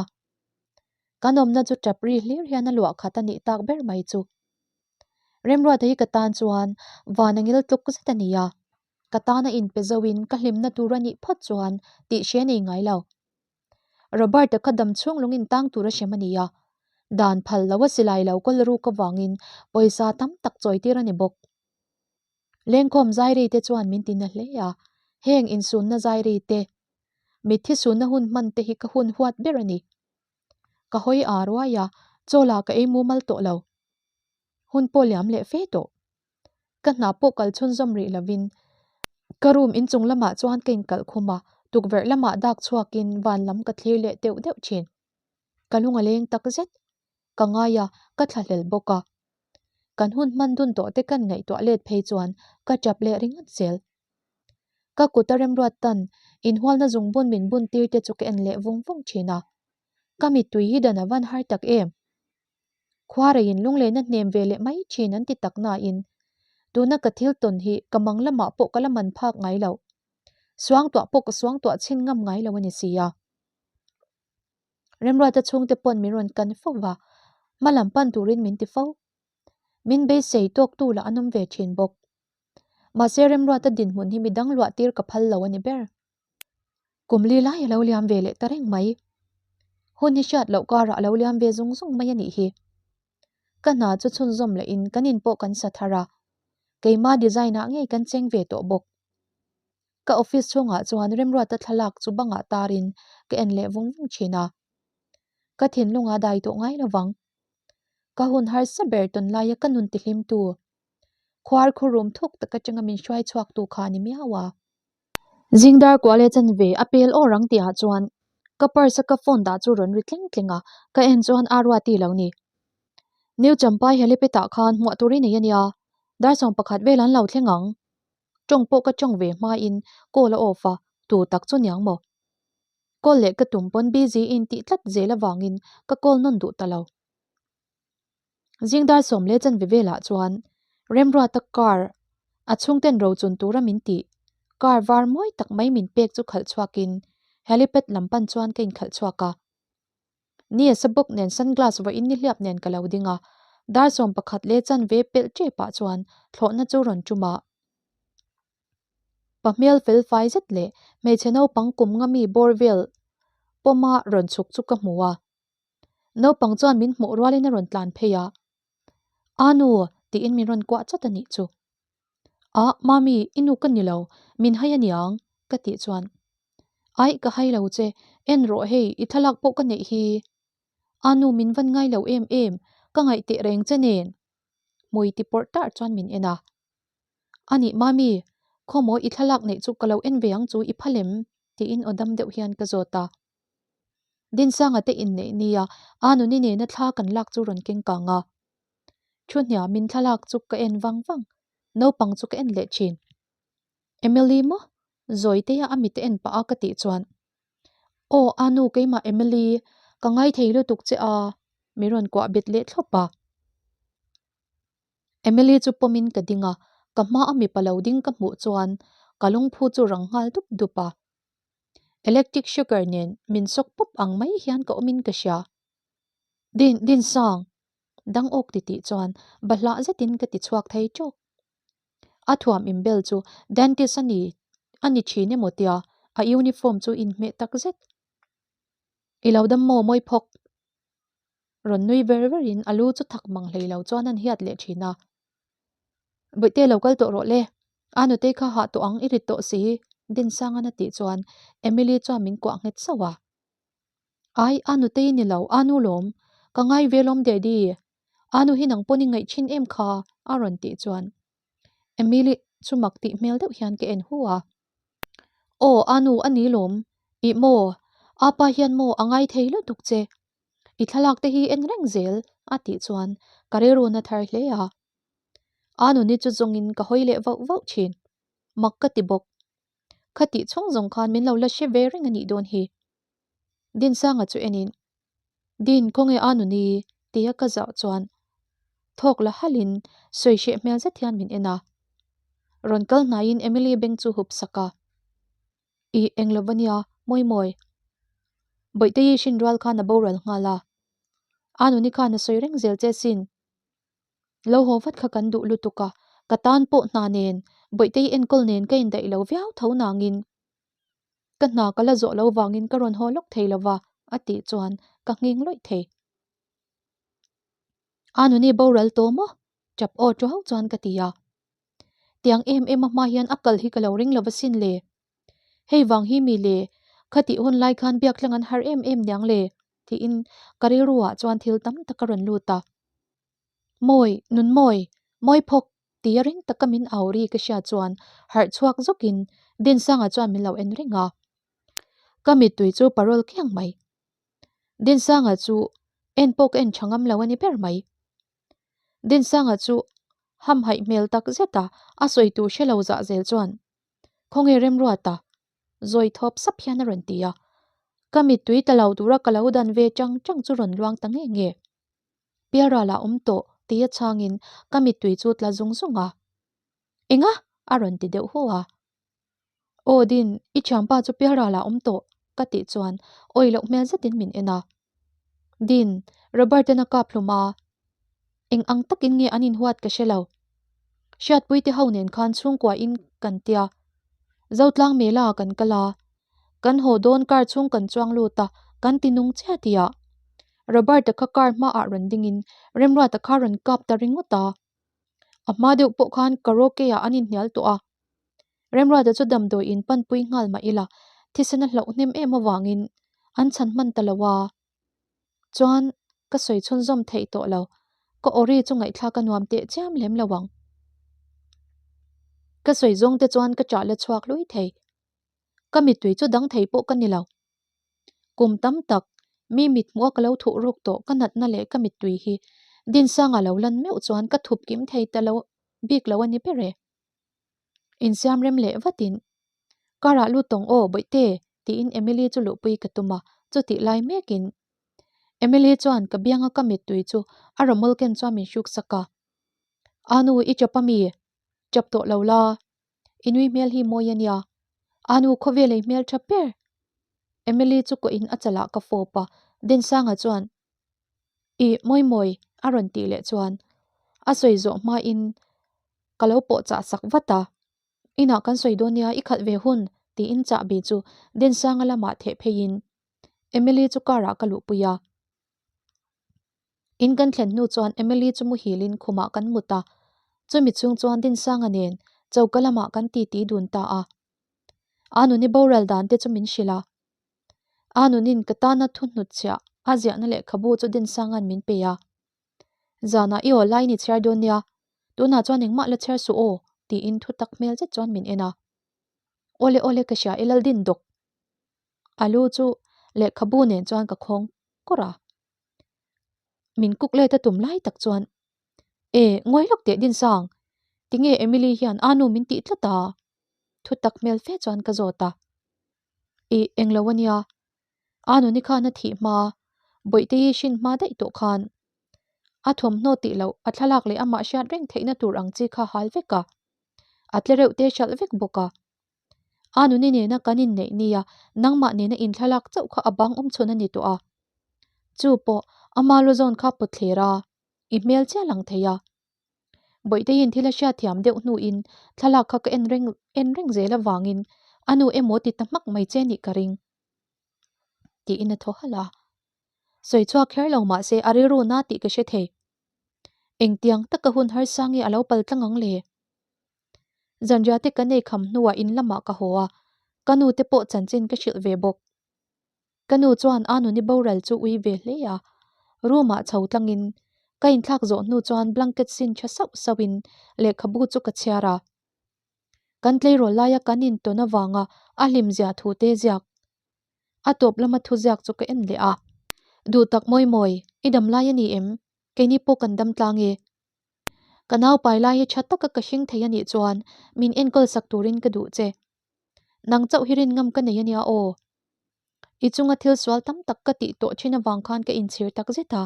Kan awmna chu tap ri hlir hian a luah khat a nih tak ber mai chu. Remruata hi ka tan chuan van a ngil tluk zet a ni a. Ka tan a inpe zoin ka hlimna tur a nih phawt chuan tih hre nei ngai lo. Robert-a kha dam chhung lung in tang tur a hrem a ni a, dan phal lo a silai lo kawl ruk avangin pawisa tam tak chawi tir a ni bawk. Lengkhawm zairei te chuan min ti na hle a, heng insunna zairei te, mitthi sunna hun hman te hi ka hun huat ber a ni. Ka hawi a ruai a, chaw lah ka ei mumal tawh lo. Hun pawh liam leh fe tawh. Ka hna pawh kal chhunzawm rih lovin ka room inchung lamah chuan ka inkalh khum a, tukverh lamah dak chhuakin van lam ka thlir leh deuh deuh thin. Ka lung a leng tak zet. Ka ngai a, ka thlahlel bawk a. Kan hun hman dun tawh te kan ngaihtuah let phei chuan ka tap leh ringawt zel. Ka kut a remruat tan inhualna zungbun min bun tir te chu ka en leh vung vung thin a. Ka mittui hi dan a van har tak em? Khuareiin lunglehna hnem ve leh mai thin an ti tak nain tuna ka thil tawn hi ka mang lamah pawh ka la man phak ngai lo. Suangtuah pawh ka suangtuah chhin ngam ngai lo a ni si a. Remruata chhungte pawn min rawn kan fo va, hma lam pan turin min ti fo. Min beisei tawktu lah an awm ve thin bawk. Mahse Remruata dinhmun hi midang luah tir ka phal lo a ni ber. Kum li lai a lo liam ve leh ta reng mai. Hun hi hriat loh karah a lo liam ve zung zung mai a nih hi. Ka hna chu chhunzawm lehin kan in pawh kan sa thar a, keima design ah ngei kan cheng ve tawh bawk. Ka office chhungah chuan Remruata thlalak chu bangah tarin ka en leh vung vung thin a. Ka thinlung a dai tawh ngai lovang. Ka hun harsa ber tawn laia ka nun tihlimtu, khuar khurum thuk tak atanga min hruai chhuaktu kha a ni miau a. Zingdar kuah leh chanve a pel awr ang tihah chuan ka purse a ka phone dah chu rawn ri tleng tleng a, ka en chuan a ruati lo ni. New Champai helipad ah khan hmuah tur i nei a nia, dar 11 vel an lo thleng ang. Tawng pawh ka tawng ve hmain call a off a, tu tak chu niang maw? Call leh ka tum pawn busy in tih tlat zel avangin ka call nawn duh ta lo. Zing dar sawm leh chanve velah chuan Remruata car a chhungten rochun tura min tih car var mawi tak mai min pek chu khalh chhuakin helipad lam pan chuan ka inkhalh chhuak a. Ni a sa bawk nen sunglass vawiin nihliap nen ka lo ding a, dar 11 leh chanve pelh tepah chuan thlawhna chu rawn tum a. Pa hmel fel fai zet leh hmeichhe naupang kum nga mi bawr vel pawma rawn chhuk chu ka hmu a. Naupang chuan min hmuh rualin a rawn tlan phei a, A nu! tiin min rawn kuah chawt a nih chu. A, Mami, i nu ka ni lo, min hai a niang, ka tih chuan, Aih, ka hai lo che, en rawh hei, i thlalak pawh ka neih hi. A nu, min van ngai lo em em, ka ngaih teh reng che nen. Hmui ti pawrh tarh chuan min en a. A nih Mami, khawmaw i thlalak neih chu ka lo en ve ang chu i phal em? tiin aw dam deuh hian ka zawt a. Dinsanga te inneih nia a nuni nena thla kan lak chu rawn keng kang a. Thu hniamin thlalak chu ka en vang vang, naupang chu ka en leh thin. Emily maw? Zawiteia a mit en pah a ka tih chuan, Aw a nu keimah Emily, ka ngaithei lutuk che a, min rawn kuah bet leh thlawp a. Emily chu pawmin ka ding a, ka hma a mipa lo ding ka hmuh chuan ka lungphu chu rang nghal dup dup a. Electric shocker nen min sawk pawp ang mai hian ka awmin ka hria. Din, Dinsang! Dang awk ti tih chuan bahlah zetin ka ti chhuak thei tawk. A thuam inbel chu dentist a ni a ni thin emaw tia a uniform chu inhmeh tak zet. I lo dam maw mawi phawk? Rawn nui ver ver in a lu chu thak mang hlei lo chuan an hiat leh thin a. Bawihte lo kal tawh rawh le, a nutei kha hah tawh ang i rit tawh si Dinsangan a tih chuan Emily chuan min kuah nghet sauh a. Ai, a nutei ni lo, a nu lawm, ka ngai ve lawm Daddy, a nu hi nang pawn i ngaih thin em kha a rawn tih chuan Emily chu mak tih hmel deuh hian ka en hu a. Aw, a nu a ni lawm, ih maw, apa hian maw a ngai thei lutuk che, i thlalak te hi en reng zel a tih chuan ka rilru na thar hle a. A nuni chu zawngin ka hawi leh vauh vauh thin, mak ka ti bawk. Kha tih chhung zawng khan min lo la hre ve reng a nih dawn hi. Dinsanga chu enin, Din, khawnge a nuni? tia ka zah chuan thawk la halhin sawi hreh hmel zet hian min en a. Rawn kal hnaiin Emily beng chu hup sak a. Ih, eng lo va nia, mawi mawi. Bawihte-i hrin rual khan a boral nghal a. A nuni khan a sawi reng zel che sin. Lo haw vat kha kan duh lutuk a, ka tan pawh hna nen, Bawihte-i enkawl nen ka indaih lo viau tho nangin. Ka hna ka la zawh lo vangin ka rawn haw lawk thei lo va, a tih chuan ka nghing lawih thei. A nuni boral tawh maw? Tap aw ṭuau chuan ka ti a. Tiang em em a hma hian a kal hi ka lo ring lo va sin le. Hei vang hi mi le, khatih hun lai khan biak tlang an har em em niang le, tiin ka rilru ah chuan thil tam tak a rawn lut a. Mawi, nun mawi, mawi phawk tia ring taka min au ri ka hriat chuan harh chhuak zawkin Dinsanga chuan min lo en reng a. Ka mittui chu parol kiang mai. Dinsanga chu en pawh ka en tha ngam lo a ni ber mai. Dinsanga chu hamhaih hmel tak zet a, a sawi tur hre lo zah zel chuan, Khawnge Remruata? Zawi thawp sap hian a rawn ti a. Ka mittui ta lo tura ka lo dan ve chang chang chu rawn luang ta nge nge. Pialral ah awm tawh tia chhangin ka mittui chu tla zung zung a. Enga? a rawn ti deuh hu a. Aw Din, i thianpa chu pialral ah awm tawh ka tih chuan awi loh hmel zetin min en a. Din, Robert ten a kap hlum a. Eng ang takin nge an inhuat ka hre lo. Hriatpui te ho nen khan chhungkua in kan tia. Zotlang Mela ah kan kal a. Kan haw dawn car chhung kan chuang lut a, kan ti nung chiah tih ah. Robert-a kha car hmaah rawn dingin Remruata kha rawn kap ta ringawt a. A hma deuh pawh khan karaoke ah an inhnial tawh a. Remruata chu damdawi in panpui nghal mah ila thisen a hlauh hnem em avangin an chhan hman ta lo a. Chuan ka sawi chhunzawm theih tawh lo, ka awri chu ngaihthlak a nuam teh chiam lem lo ang. Ka sawi zawng te chuan ka chah la chhuak lui thei. Ka mittui chu dang thei pawh ka ni lo. Kum tam tak mi mithmuh a ka lo thuh ruk tawh ka natna leh ka mittui hi Dinsanga lo lan meuh chuan ka thup kim thei ta lo bik lo a ni ber e. Insiam rem leh vatin Car ah lut tawng aw Bawihte tiin Emily chu luhpui ka tum a, chutih lai mekin Emily chuan ka bianga ka mittui chu a rawmawl ken chuan min hruk sak a. A nu i chap ami? Chap tawh lo la. I nui hmel hi mawi a nia. A nu khawvel ei hmel tha ber. Emily chu kawhin a chalah ka fawp a, Dinsanga chuan I mawi mawi a rawn tih leh chuan a sawi zawh hmain ka lo pawh chah sak vat a. Inah kan sawi dawn nia i khalh ve hun tiin chahbi chu Dinsanga lamah theh pheiin Emily chu car ah ka luhpui a. In kan thlen hnu chuan Emily chu muhilin khumah kan mut a, chumi chhung chuan Dinsanga nen choka lamah kan titi dun ta a. A nuni boral dan te chu min hrilh a. A nunin ka tana thu hnutchhiah a ziahna lehkhabu chu Dinsanga'n min pe a. Zanah i aw lai ni chhiar dawn nia, tunah chuan engmah la chhiar suh aw Tiin thu tak hmel zet chuan min en a. Awle awle ka hria e Laldin dawk. A lu chu lehkhabu nen chuan ka khawng kawr a. Min kuk let a tum lai tak chuan E ngawi lawk teh Dinsang, tinge Emily hian a nu min tih tlat a? Thu tak hmel fe chuan ka zawt a. Ih englo a nia, a nuni khan a thih hma, Bawihte hi hrin hma daih tawh khan a thawmhnaw tih loh a thlalak leh amah hriat reng theihna tur ang chi kha hal vek a, a tle reuh te hralh vek bawk a. A nuni nena kan inneih nia nangmah nena inthlalak chauh kha a bang awm chhun a ni tawh a. Chu pawh ama lu zawn kha pawt thler a, i hmel chiah lang thei a. Bawihteiin thil a hriatthiam deuh hnuin thlalak kha ka en reng en reng zel avangin a nu emaw ti ta hmak mai che nih ka ring. Tiin a thaw halh a. Sawi chhuak kher lo mah se a rilru na tih ka hre thei. Engtiang taka hun harsa nge a lo pal tlang ang le? Zanriah te kan ei kham hnuah in lamah ka haw a, ka nu te pawh chanchin ka hrilh ve bawk. Ka nu chuan a nuni boral chu ui ve hle a, room ah chho tlangin ka inthlak zawh hnu chuan blanket sin tha sauh sauhin lehkhabu chu ka chhiar a. Kan tleirawl laia kan intawn avanga a hlimzia thu te ziak a tawp lama thu ziak chu ka en leh a. Duh tak mawi mawi, i dam lai a ni em? Keini pawh kan dam tlang e. Ka nau pai lai hi tha taka ka hring thei a nih chuan min enkawl sak turin ka duh che. Nang chauh hi rin ngam ka nei a nia aw. I chunga thil sual tam tak ka tih tawh thin avang khan ka inchhir tak zet a.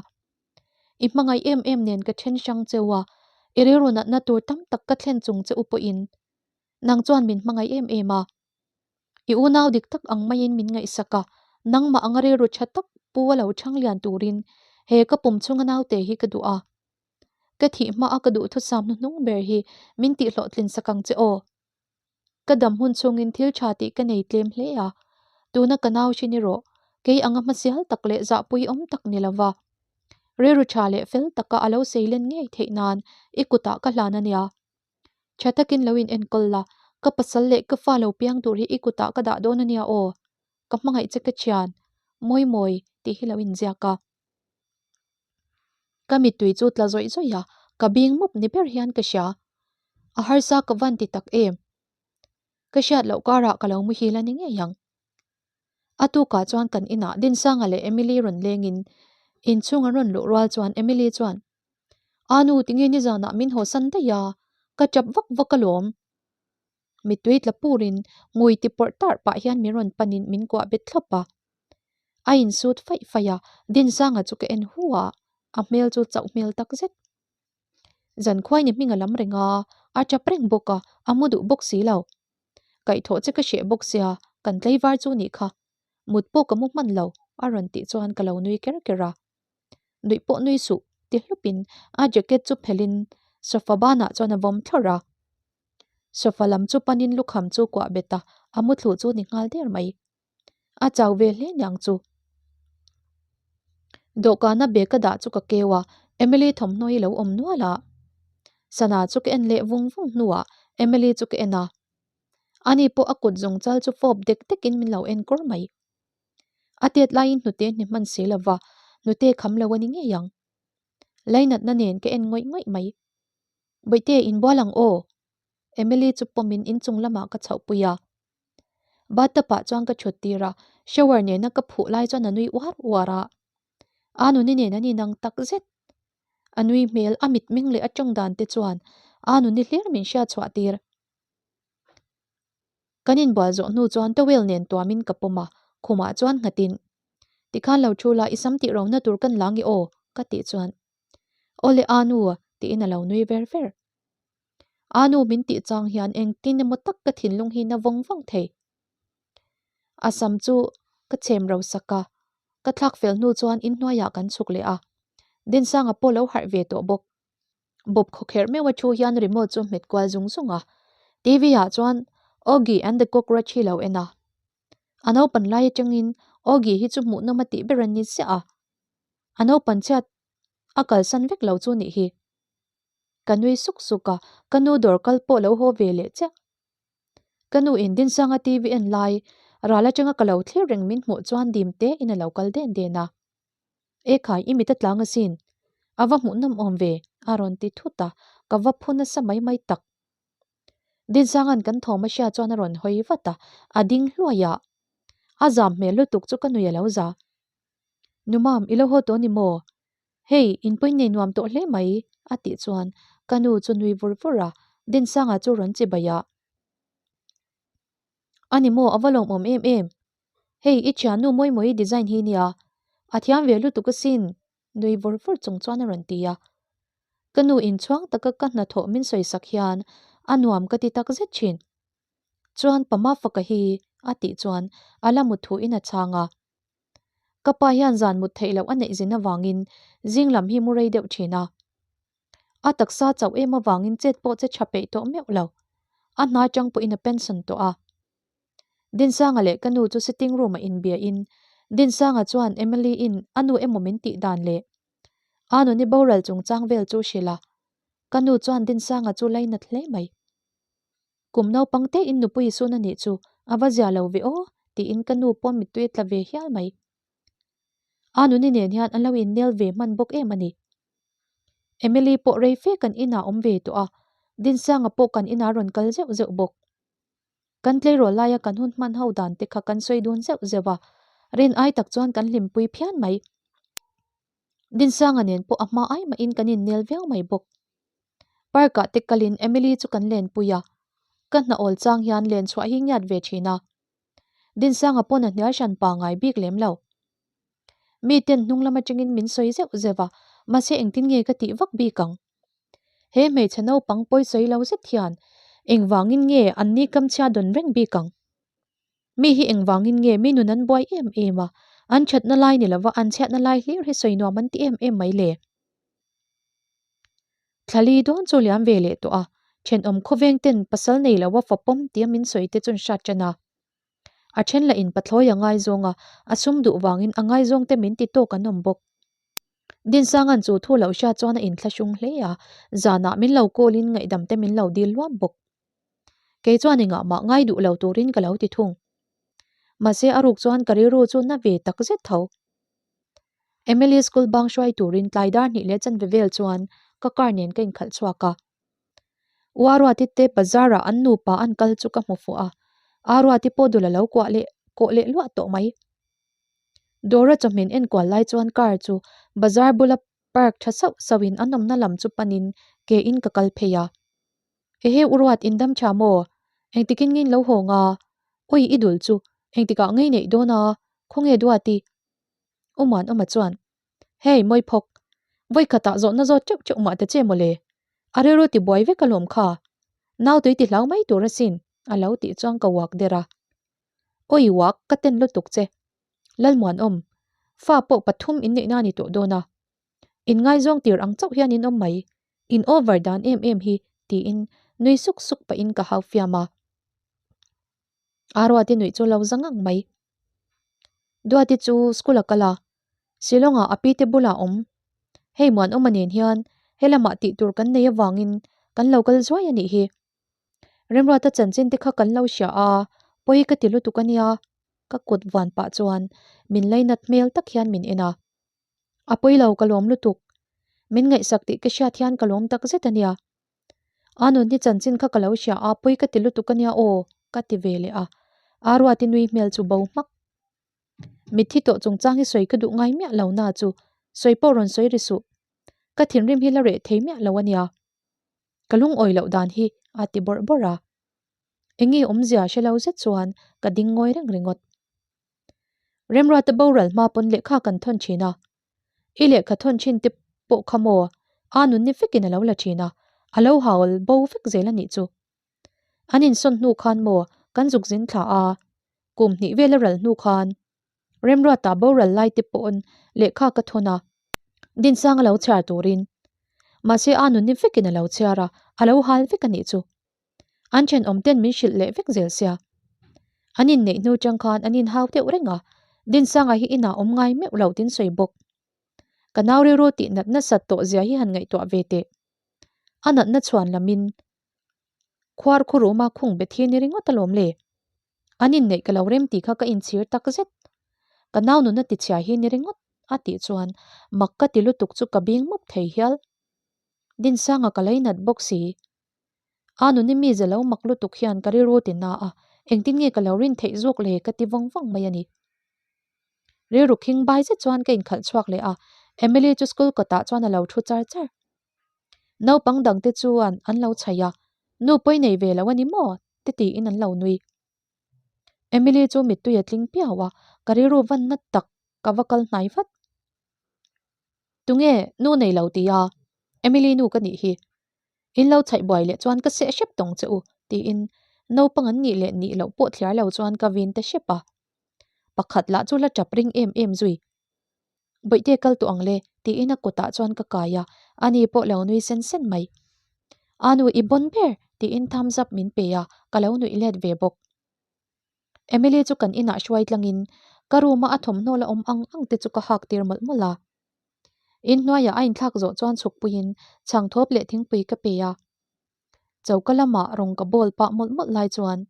I hmangaih em em nen ka then hrang cheu a, i rilru natna tur tam tak ka thlen chung che u pawhin nang chuan min hmangaih em em a. I unau dik tak ang maiin min ngaihsak a, nangmah anga rilru tha tak pu a lo chhang lian turin he ka pum chhunga naute hi ka duh a. Ka thih hmaa ka duhthusam hnuhnung ber hi min tihhlawhtlin sak ang che aw. Ka dam hun chhungin thil tha tih ka nei tlem hle a, tuna ka nau hrin erawh kei anga hmasial tak leh zahpui awm tak ni lova rilru tha leh fel taka a lo seilen ngei theih nan i kutah ka hlan a nia. Tha takin lo in enkawl la, ka pasal leh ka fa lo piang tur hi i kutah ka dah dawn a nia aw. Ka hmangaih che ka thian, mawi mawi tih hi lo inziak a. Ka mittui chu tla zawih zawih a, ka bing mup ni ber hian ka hria. A harsa ka van ti tak em? Ka hriat loh karah ka lo muhil a ni ngei ang. A tukah chuan kan inah Dinsanga leh Emily rawn lengin inchhung an rawn luh rual chuan Emily chuan, A nu tinge nizanah min hawsan daih a, ka tap vak vak alawm. Mittui tla purin ngui ti pawrh tarh pah hian min rawn panin min kuah bet thlawp a. A insut faih faih a, Dinsanga chu ka en hu a, a hmel chu chauh hmel tak zet. Zankhuaini hming a lam reng a, a tap reng bawk a, a mu duh bawk si lo. Kaihthawh che ka hreh bawk sia, kan tlaivar chu nih kha. Mut pawh ka mu hman lo, a rawn tih chuan ka lo nui ker ker a. Nuih pawh nui suh, ti hlupin a jacket chu phelhin sofa banah chuan a vawm thlawrh a. Sofa lam chu panin lukham chu kuah bet a, a muthlu chu ni nghal der mai. A chau ve hle niang chu. Dawhkana bag ka dah chu ka keu a, Emily thawmhnaw hi lo awm nual a. Sana chu ka en leh vung vung hnuah Emily chu ka en a. Ani pawh a kut zawng chal chu fawp dek dekin min lo en kawr mai. A tet laiin hnute hni hman si lova, hnute kham lo a ni ngei ang. Lainatna nen ka en ngawih ngawih mai. Bawihte, inbual ang aw! Emily chu pawmin inchung lamah ka chhohpui a. Bathtub ah chuan ka thut tir a, shower nena ka phuh lai chuan a nui uar uar a. A nuni nen an inang tak zet. A nui hmel, a mitmeng leh a tawng dan te chuan a nuni hlir min hriat chhuah tir. Kan inbual zawh hnu chuan towel nen tuamin ka pawm a, khumah chuan nghatin, Tikhan lo thu la, i sam tih rona tur kan la nge aw? ka tih chuan, Awle Anu, tiin a lo nui ver ver. Anu min tih chang hian engtin emaw tak ka thinlung hi na vawng vawng thei. A sam chu ka chhem ro sak a, ka thlak fel hnu chuan inhnuaiah kan chhuk leh a. Dinsanga pawh lo harh ve tawh bawk. Bawp khawkherh meuh a thu hian remote chu hmet kual zung zung a. TV ah chuan Oggy and the Cockroach hi lo en a. A naupan lai atangin Oggy hi chu hmuhnawm a tih ber an ni ziah a. A naupan chhiat a kalsan vek lo chu nih hi. Ka nui suk suk a, ka nu dawr kal pawh lo haw ve leh chiah. Ka nu in Dinsanga TV en lai ral atanga ka lo thlir reng min hmuh chuan dim te in a lo kal den den a. Ekhai i mit a tlang asin, a va hmuhnawm awm ve a rawn ti thut a, ka va phu nasa mai mai tak. Dinsanga'n kan thawm a hria chuan a rawn hawi vat a, a ding hluai a. A zam hmel lutuk chu ka nui a lo za. Numam, i lo haw tawh ni maw? Hei, inpui nei nuam tawh hle mai, a tih chuan ka nu chu nui vur vur a, Dinsanga chu rawn chi baih a. A ni maw, a va lawmawm em em. Hei, i thiannu Mawimawii design hi nia, a thiam ve lutuk asin, nui vur vur chung chuan a rawn ti a. Ka nu inchhuang taka ka hnathawh min sawisak hian a nuam ka ti tak zet thin. Chuan Pama faka hi a tih chuan a la mut thuin a chhang a. Ka pa hian zan mut theih loh a neih zin avangin zing lam hi mu rei deuh thin a. A taksa chauh em avangin chet pawh che tha peih tawh meuh lo. A hna atang pawhin a pension tawh a. Dinsanga leh ka nu chu sitting room ah inbiain Dinsanga chuan Emily in a nu emaw min tih dan leh a nuni boral chungchang vel chu hrilh a. Ka nu chuan Dinsanga chu lainat hle mai. Kum naupang te in nupui sun a nih chu a va zia lo ve aw tiin ka nu pawh mittui a tla ve hial mai. A nuni nen hian an lo innel ve hman bawk em a ni. Emily pawh rei fe kan inah awm ve tawh a, Dinsanga pawh kan inah rawn kal zeuh zeuh bawk. Kan tleirawl laia kan hun hman ho dan te kha kan sawi dun zeuh zeuh a, rin ai tak chuan kan hlimpui phian mai. Dinsanga nen pawh a hma ai mahin kan innel viau mai bawk. Park ah te kalin Emily chu kan lenpui a, ka hna awl chang hian len chhuah hi ngiat ve thin a. Dinsanga pawn a hnial hran pangai bik lem lo. Mi ten hnung lam atangin min sawi zeuh zeuh a, mahse engtin nge ka tih vak bik ang? He hmeichhe naupang pawi sawi lo zet hian engvangin nge an ni kamchhia dawn reng bik ang? Mi hi engvangin nge mi nun an buai em em a, an thatna lai ni lova an chhiatna lai hlir hi sawi nuam an ti em em mai le? Thlali dawn chu liam ve leh tawh a, thenawm khawveng ten pasal nei lo a fa pawm tia min sawi te chuan hrat tan a. A then lah in pathlawi a ngaizawng a, a sum duh vangin a ngaizawng te min ti tawk an awm bawk. Dinsanga'n chu thu loh hriat chuan a inthlahrung hle a, zanah min lo call in ngaihdam te min lo dil luam bawk. Kei chuan engah mah ngai duh lo turin ka lo ti thung. Mahse a ruk chuan ka rilru chu na ve tak zet tho. Emily school bang hruai turin tlai dar hnih leh chanve vel chuan ka car nen ka inkhalh chhuak a. U Aruati te bazar ah an nupa an kal chu ka hmu fuh a, Aruati pawh dul a lo kuah leh kawh leh luah tawh mai. Dawra chawhmin enkual lai chuan car chu bazar bula park tha sauh sauh in an awmna lam chu panin ke in ka kal phei a. Ehe U Ruat in dam tha maw? Engtikin nge in lo haw nga? Ui i dul chu engtikah ngei neih dawn a? Khawnge Duati? U Muanawma chuan, Hei, Mawiphawk, vawikhatah zawhna zawt teuh teuh mah ta che mawle. A rilru ti buai vek alawm kha. Nautui ti hlau mai tur asin, a lo tih chuan ka uak der a. Awi uak, ka ten lutuk che. Lalmuanawm, fa pawh pathum inneihna a ni tawh dawn a. Inngaizawng tir ang chauh hian in awm mai. In over dan em em hi, tiin nui suk suk pahin ka hau fiam a. Aruati nuih chu lo za ngang mai. Duati chu school a kal a, Shillong-ah a pi te bulah a awm. Hei Muanawma nen hian helamah tih tur kan nei avangin kan lo kal zuai a nih hi. Remruata chanchin te kha kan lo hria a, pawi ka ti lutuk a nia. Ka kut van pah chuan min lainat hmel tak hian min en a. A pawi lo ka lawm lutuk. Min ngaihsak tih ka hriat hian ka lawm tak zet a nia. A nun hi chanchin kha ka lo hria a, pawi ka ti lutuk a nia aw, ka ti ve leh a. Aruati nui hmel chu bo hmak. Mitthi tawh chungchang hi sawi ka duh ngai miah lo na chu sawi pawh rawn sawi ri suh. Ka thinrim hi la reh thei miah lo a nia. Ka lungawi loh dan hi a ti bawrh bawrh a. Enge awmzia hre lo zet chuan ka ding ngawi reng ringawt. Remruata boral hma pawn lehkha kan thawn thin a. I lehkha thawn thin te pawh kha maw a nun ni vekin a lo la thin a, a lo haul bo vek zel a nih chu. An insawn hnu khan maw kan zuk zin thla a, kum hnih vel a ral hnu khan Remruata boral lai te paw'n lehkha ka thawn a, Dinsang a lo chhiar turin. Mahse a nun ni vekin a lo chhiar a, a lo hal vek a nih chu. An thenawm ten min hrilh leh vek zel sia. An inneih hnu chang khan an inhau deuh reng a, Dinsanga hi inah awm ngai meuh lo tin sawi bawk. Ka nau rilru tih nat nasat tawh zia hi han ngaihtuah ve teh. A natna chhuan lamin khuar khuruma khung bet hi ni ringawt alawm le. An inneih ka lo rem tih kha ka inchhir tak zet. Ka nau nuna tichhia hi ni ringawt a tih chuan mak ka ti lutuk chu ka bing mup thei hial. Dinsanga ka lei nat bawk si. A nuni mize lo mak lutuk hian ka rilru ti na a, engtin nge ka lo rin theih zawk le ka ti vawng vawng mai a ni. Rilru khing bai zet chuan ka inkhalh chhuak leh a, Emily chu school kawtah chuan a lo thu char char. Naupang dangte chuan an lo chhaih a, Nu pawi nei ve lo a ni maw? te tiin an lo nui. Emily chu mittui a tling piau a, ka rilru van na tak ka va kal hnai vat. Tunge nu nei lo ti a? Emily nu ka nih hi. In lo chhaih buai leh chuan ka seh hrep tawng che u tiin naupang an nih leh nih loh pawh thliar lo chuan ka vin ta hrep a. Pakhat lah chu la tap ring em em zui. Bawihte kal tawh ang le tiin a kutah chuan ka kai a, ani pawh lo nui sen sen mai. A nu i bawn ber tiin thumbs up min pe a, ka lo nuih let ve bawk. Emily chu kan inah hruai tlangin ka room a a thawmhnaw la awm ang ang te chu ka hak tir mawlh mawlh a. Inhnuaiah a inthlak zawh chuan chhukpuiin chhang thawp leh thingpui ka pe a. Choka lamah rawng ka bawl pah mawlh mawlh lai chuan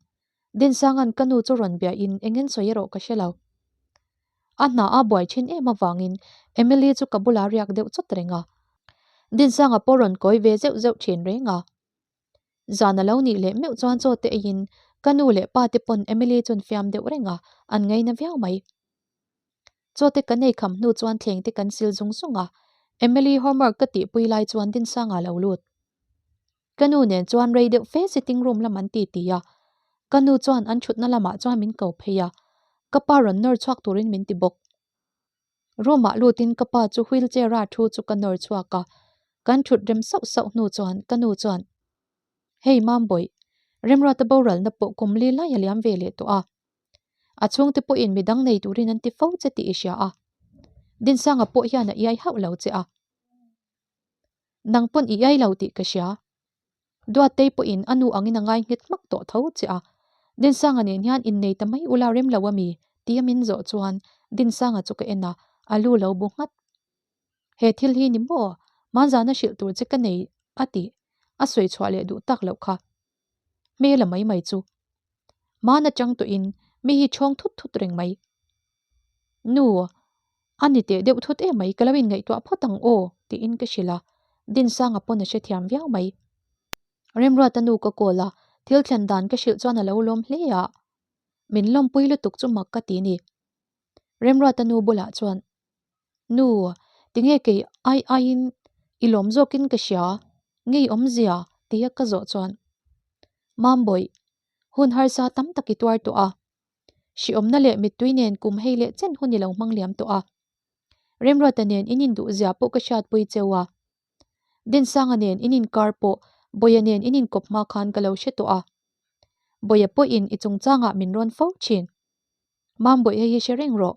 Dinsanga'n ka nu chu rawn biahin engin sawi erawh ka hre lo. A hna a buai thin em avangin Emily chu ka bulah riak deuh chawt reng a. Dinsanga pawh rawn kawi ve zeuh zeuh thin reng a. Zan a lo nih leh meuh chuan chaw te eiin ka nu leh pa te pawn Emily chuan fiam deuh reng a, an ngaina viau mai. Chaw te kan ei kham hnu chuan thleng te kan sil zung zung a, Emily homework ka tihpui lai chuan Dinsanga a lo lut. Ka nu nen chuan rei deuh fe sitting room lam an ti ti a, ka nu chuan an thutna lamah chuan min ko phei a, ka pa rawn nawr chhuak turin min ti bawk. Room ah lutin ka pa chu wheel chair a thu chu ka nawr chhuak a, kan thut rem sauh sauh hnu chuan ka nu chuan, Hei Mambawih, Remruata boralna pawh kum li lai a liam ve leh tawh a. A chhungte pawhin midang nei turin an ti fo che tih i hria a. Dinsanga pawh hian a iai hauh lo che a. Nang pawn i iai lo tih ka hria. Duattei pawhin a nu angin a ngai nghet hmak tawh tho che a. Dinsanga nen hian innei ta mai ula rem lo a mi? tia min zawh chuan Dinsanga chu ka en a, a lu lo bu nghat. He thil hi ni maw? Hmanzana hrilh tur che ka nei a tih a sawi chhuah leh duh tak loh kha. Hmela mai mai chu. Hman atang tawhin mi hi chhawng thut thut reng mai. Nu, a ni teh deuh thut em mai, ka lo inngaihtuah phawt ang aw, tiin ka hrilh a, Dinsanga pawn a hrethiam viau mai. Remruata nu ka call a, thil thlen dan ka hrilh chuan a lo lawm hle a, min lawmpui lutuk chu mak ka ti ni. Remruata nu bulah chuan, Nu, tinge kei ai aiin i lawm zawkin ka hria, ngei awmzia? tia ka zawh chuan, Mambawih, hun harsa tam tak i tuar tawh a. Hriawmna leh mittui nen kum hei leh chen hun i lo hmang liam tawh a. Remruata nen in induhzia pawh ka hriatpui cheu a. Dinsanga nen in inkar pawh Bawia nen in inkawp hma khan ka lo hre tawh a. Bawia pawhin i chungchangah min rawn fo thin. Mambawih hei hi hre reng rawh.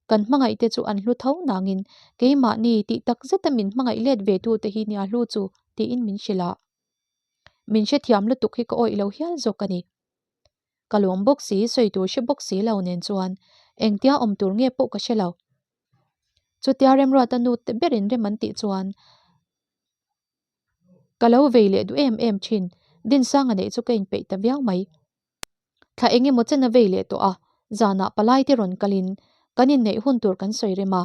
Kan hmangaih te chu an hlu tho nangin keimahni tih tak zeta min hmangaih let ve tu te hi nia hlu chu tiin min hrilh a. Min hrethiam lutuk hi ka awih lo hial zawk a ni. Ka lawm bawk si, sawi tur hre bawk si lo nen chuan engtia awm tur nge pawh ka hre lo. Chutia Remruata nu te berin rem an tih chuan ka lo vei leh duh em em thin, Dinsanga neih chu ka inpeih ta viau mai. Thla eng emaw chen a vei leh tawh a, zanah palai te rawn kalin kan inneih hun tur kan sawi rem a.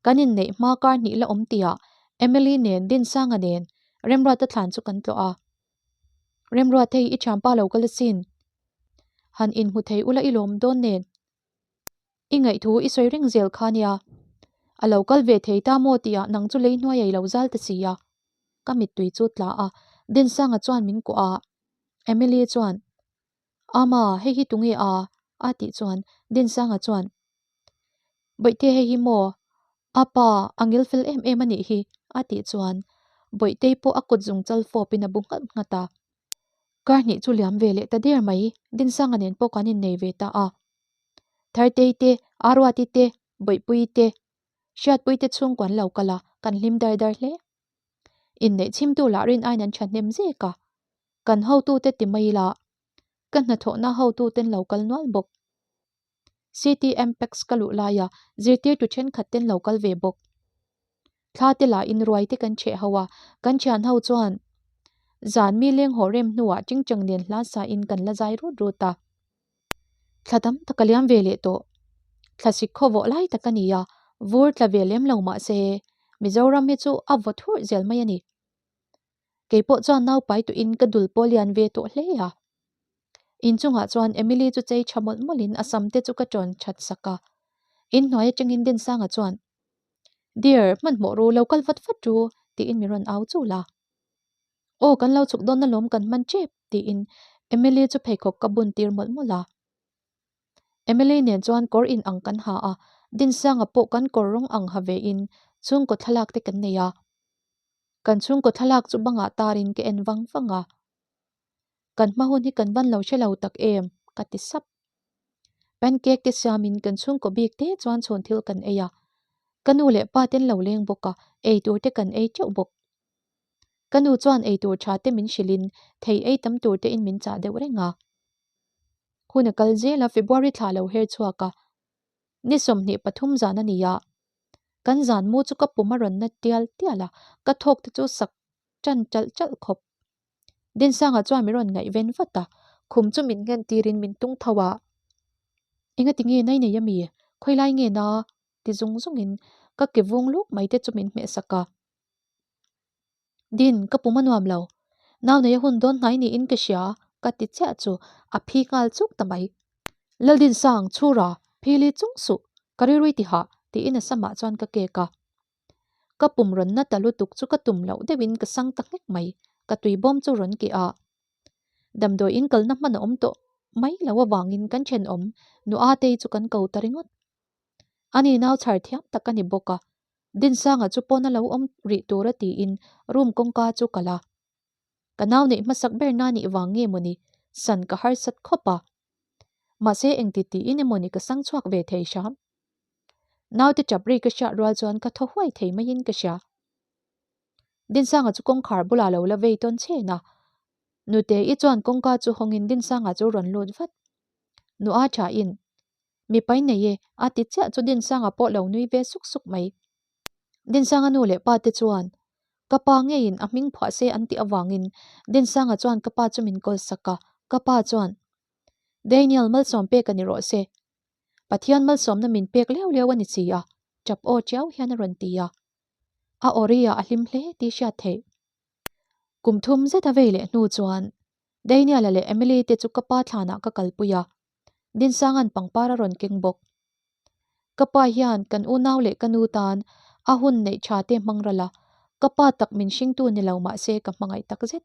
Kan inneih hma kar hnih la awm tihah Emily nen Dinsanga nen Remruata thlan chu kan tlawh a. Remruat hei i thianpa lo kal asin. Han inhmu thei ula i lawm dawn nen. I ngaihthu i sawi reng zel kha nia. A lo kal ve thei ta maw tihah nang chu lei hnuai a i lo zal ta si a. Ka mittui chu tla a, Dinsanga chuan min kuah a. Emily chuan, Ama, hei hi tunge a? a tih chuan Dinsanga chuan, Bawihte hei hi maw? A pa, a ngil fel em em a nih hi, a tih chuan Bawihtei pawh a kut zung chal fawpin a bu nghat nghat a. Kar hnih chu liam ve leh ta der mai, Dinsanga nen pawh kan innei ve ta a. Thartei te, Aruati te, Bawihpuii te, Hriatpuii te chhungkaw an lo kal a, kan hlim dar dar hle. Inneih chhimtu lah rin aiin an thahnem zek a, kan hotute ti mai ila ka hnathawhna hotuten lo kal nual bawk. CTMPEX ka luh laia zirtirtu thenkhat ten lo kal ve bawk. Thla te lah in ruai te kan chheh ho a, kan thian ho chuan zan mi leng haw rem hnuah chingchang nen hla sa in kan la zai rut rut a. Thla tam tak a liam ve leh tawh. Thlasik khaw vawh lai tak a ni a, vur tla ve lem lo mah se Mizoram hi chu a vaw thurh zel mai a ni. Kei pawh chuan nau pai tuhin ka dul pawh lian ve tawh hle a. Inchungah chuan Emily chu chei tha mawlh mawlhin a sam te chu ka ṭawn that sak a. Inhnuai atangin Dinsanga chuan, Dear, hmanhmawh ru, lo kal vat vat ru, tiin mi rawn au chul a. Aw, kan lo chhuk dawn alawm kan hman ṭep, tiin Emily chu pheikhawk ka bun tir mawlh mawlh a. Emily nen chuan kawr in ang kan ha a, Dinsanga pawh kan kawr rawng ang ha vein chhungkaw thlalak te kan nei a. Kan chhungkaw thlalak chu bangah tarin ka en vang vang a. Kan hma hun hi kan van lo hre lo tak em? ka ti sap. Pancake te siamin kan chhungkaw bik te chuan chhun thil kan ei a. Ka nu leh pa ten lo leng bawk a, ei tur te kan ei teuh bawk. Ka nu chuan ei tur tha te min hrilhin thei ei tam tur te in min chah deuh reng a. Hun a kal zel a, February thla lo her chhuak a. Ni 23 zan a ni a. Kan zan mu chu ka pum a rawn na tial tial a, ka thawk te chu sak tan chalh chalh khawp. Dinsanga chuan min rawn ngaihven vat a, khum chu min nghen tirin min tung tho a. Engati nge nai nei ami? Khawilai nge na? ti zung zungin ka ke vung luk mai te chu min hmeh sak a. Din, ka pum a nuam lo. Nau nei a hun dawn hnai niin ka hria, ka ti chiah chu a phi nghal chuk ta mai. Laldinsang, chhura, phili chung suh, ka rilrui ti hah, tiin a samah chuan ka kek a. Ka pum rawn na ta lutuk chu ka tum loh deuhin ka sang ta nghek mai, ka tui bawm chu rawn keh a. Damdawi in kalna hman a awm tawh mai lo avangin kan thenawm nu Atei chu kan ko ta ringawt. Ani nau chhar thiam tak a ni bawk a, Dinsanga chu pawn a lo awm rih tur a tiin room kawngka chu ka la. Ka nau neih hmasak ber na nih vang nge mawni san ka harsat khawp a. Mahse engti tiin emawni ka sang chhuak ve thei hram. Naute tap ri ka hriat rual chuan ka thaw huai thei maiin ka hria. Dinsanga chu kawngkhar bulah lo la vei tawn chhen a. Nute i chuan kawngka chu hawngin Dinsanga chu rawn lut vat. Nu a tha in, Mipai nei e, a ti chiah chu Dinsanga pawh lo nui ve suk suk mai. Dinsanga nu leh pa te chuan ka pa ngeiin a hming phuah se an tih avangin Dinsanga chuan ka pa chu min kawl sak a, ka pa chuan, Daniel malsawm pek a ni rawh se. Pathian malsawmna min pek leu leu a ni si a, tap aw tiau hian a rawn ti a. A awri ah a hlim hle tih hriat theih. Kum thum zet a vei leh hnu chuan Daniel-a leh Emily te chu ka pa thlanah ka kalpui a, Dinsanga'n pangpar a rawn keng bawk. Ka pa hian kan unau leh ka nu tan a hun neih tha te hmang ral a, ka pa tak min hringtu ni lo mah se ka hmangaih tak zet.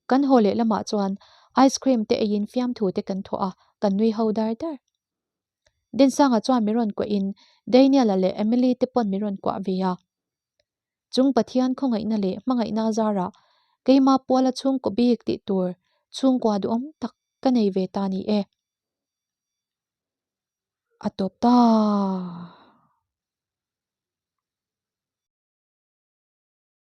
Kan haw leh lamah chuan ice cream te eiin fiamthu te kan thawh a, kan nui ho dar dar. Dinsanga chuan min rawn kuahin Daniel-a leh Emily te pawn min rawn kuah ve a. Chung Pathian khawngaihna leh hmangaihna zarah keima puala chhungkaw bik tih tur chhungkua duhawm tak ka nei ve ta ni e. A tawp ta.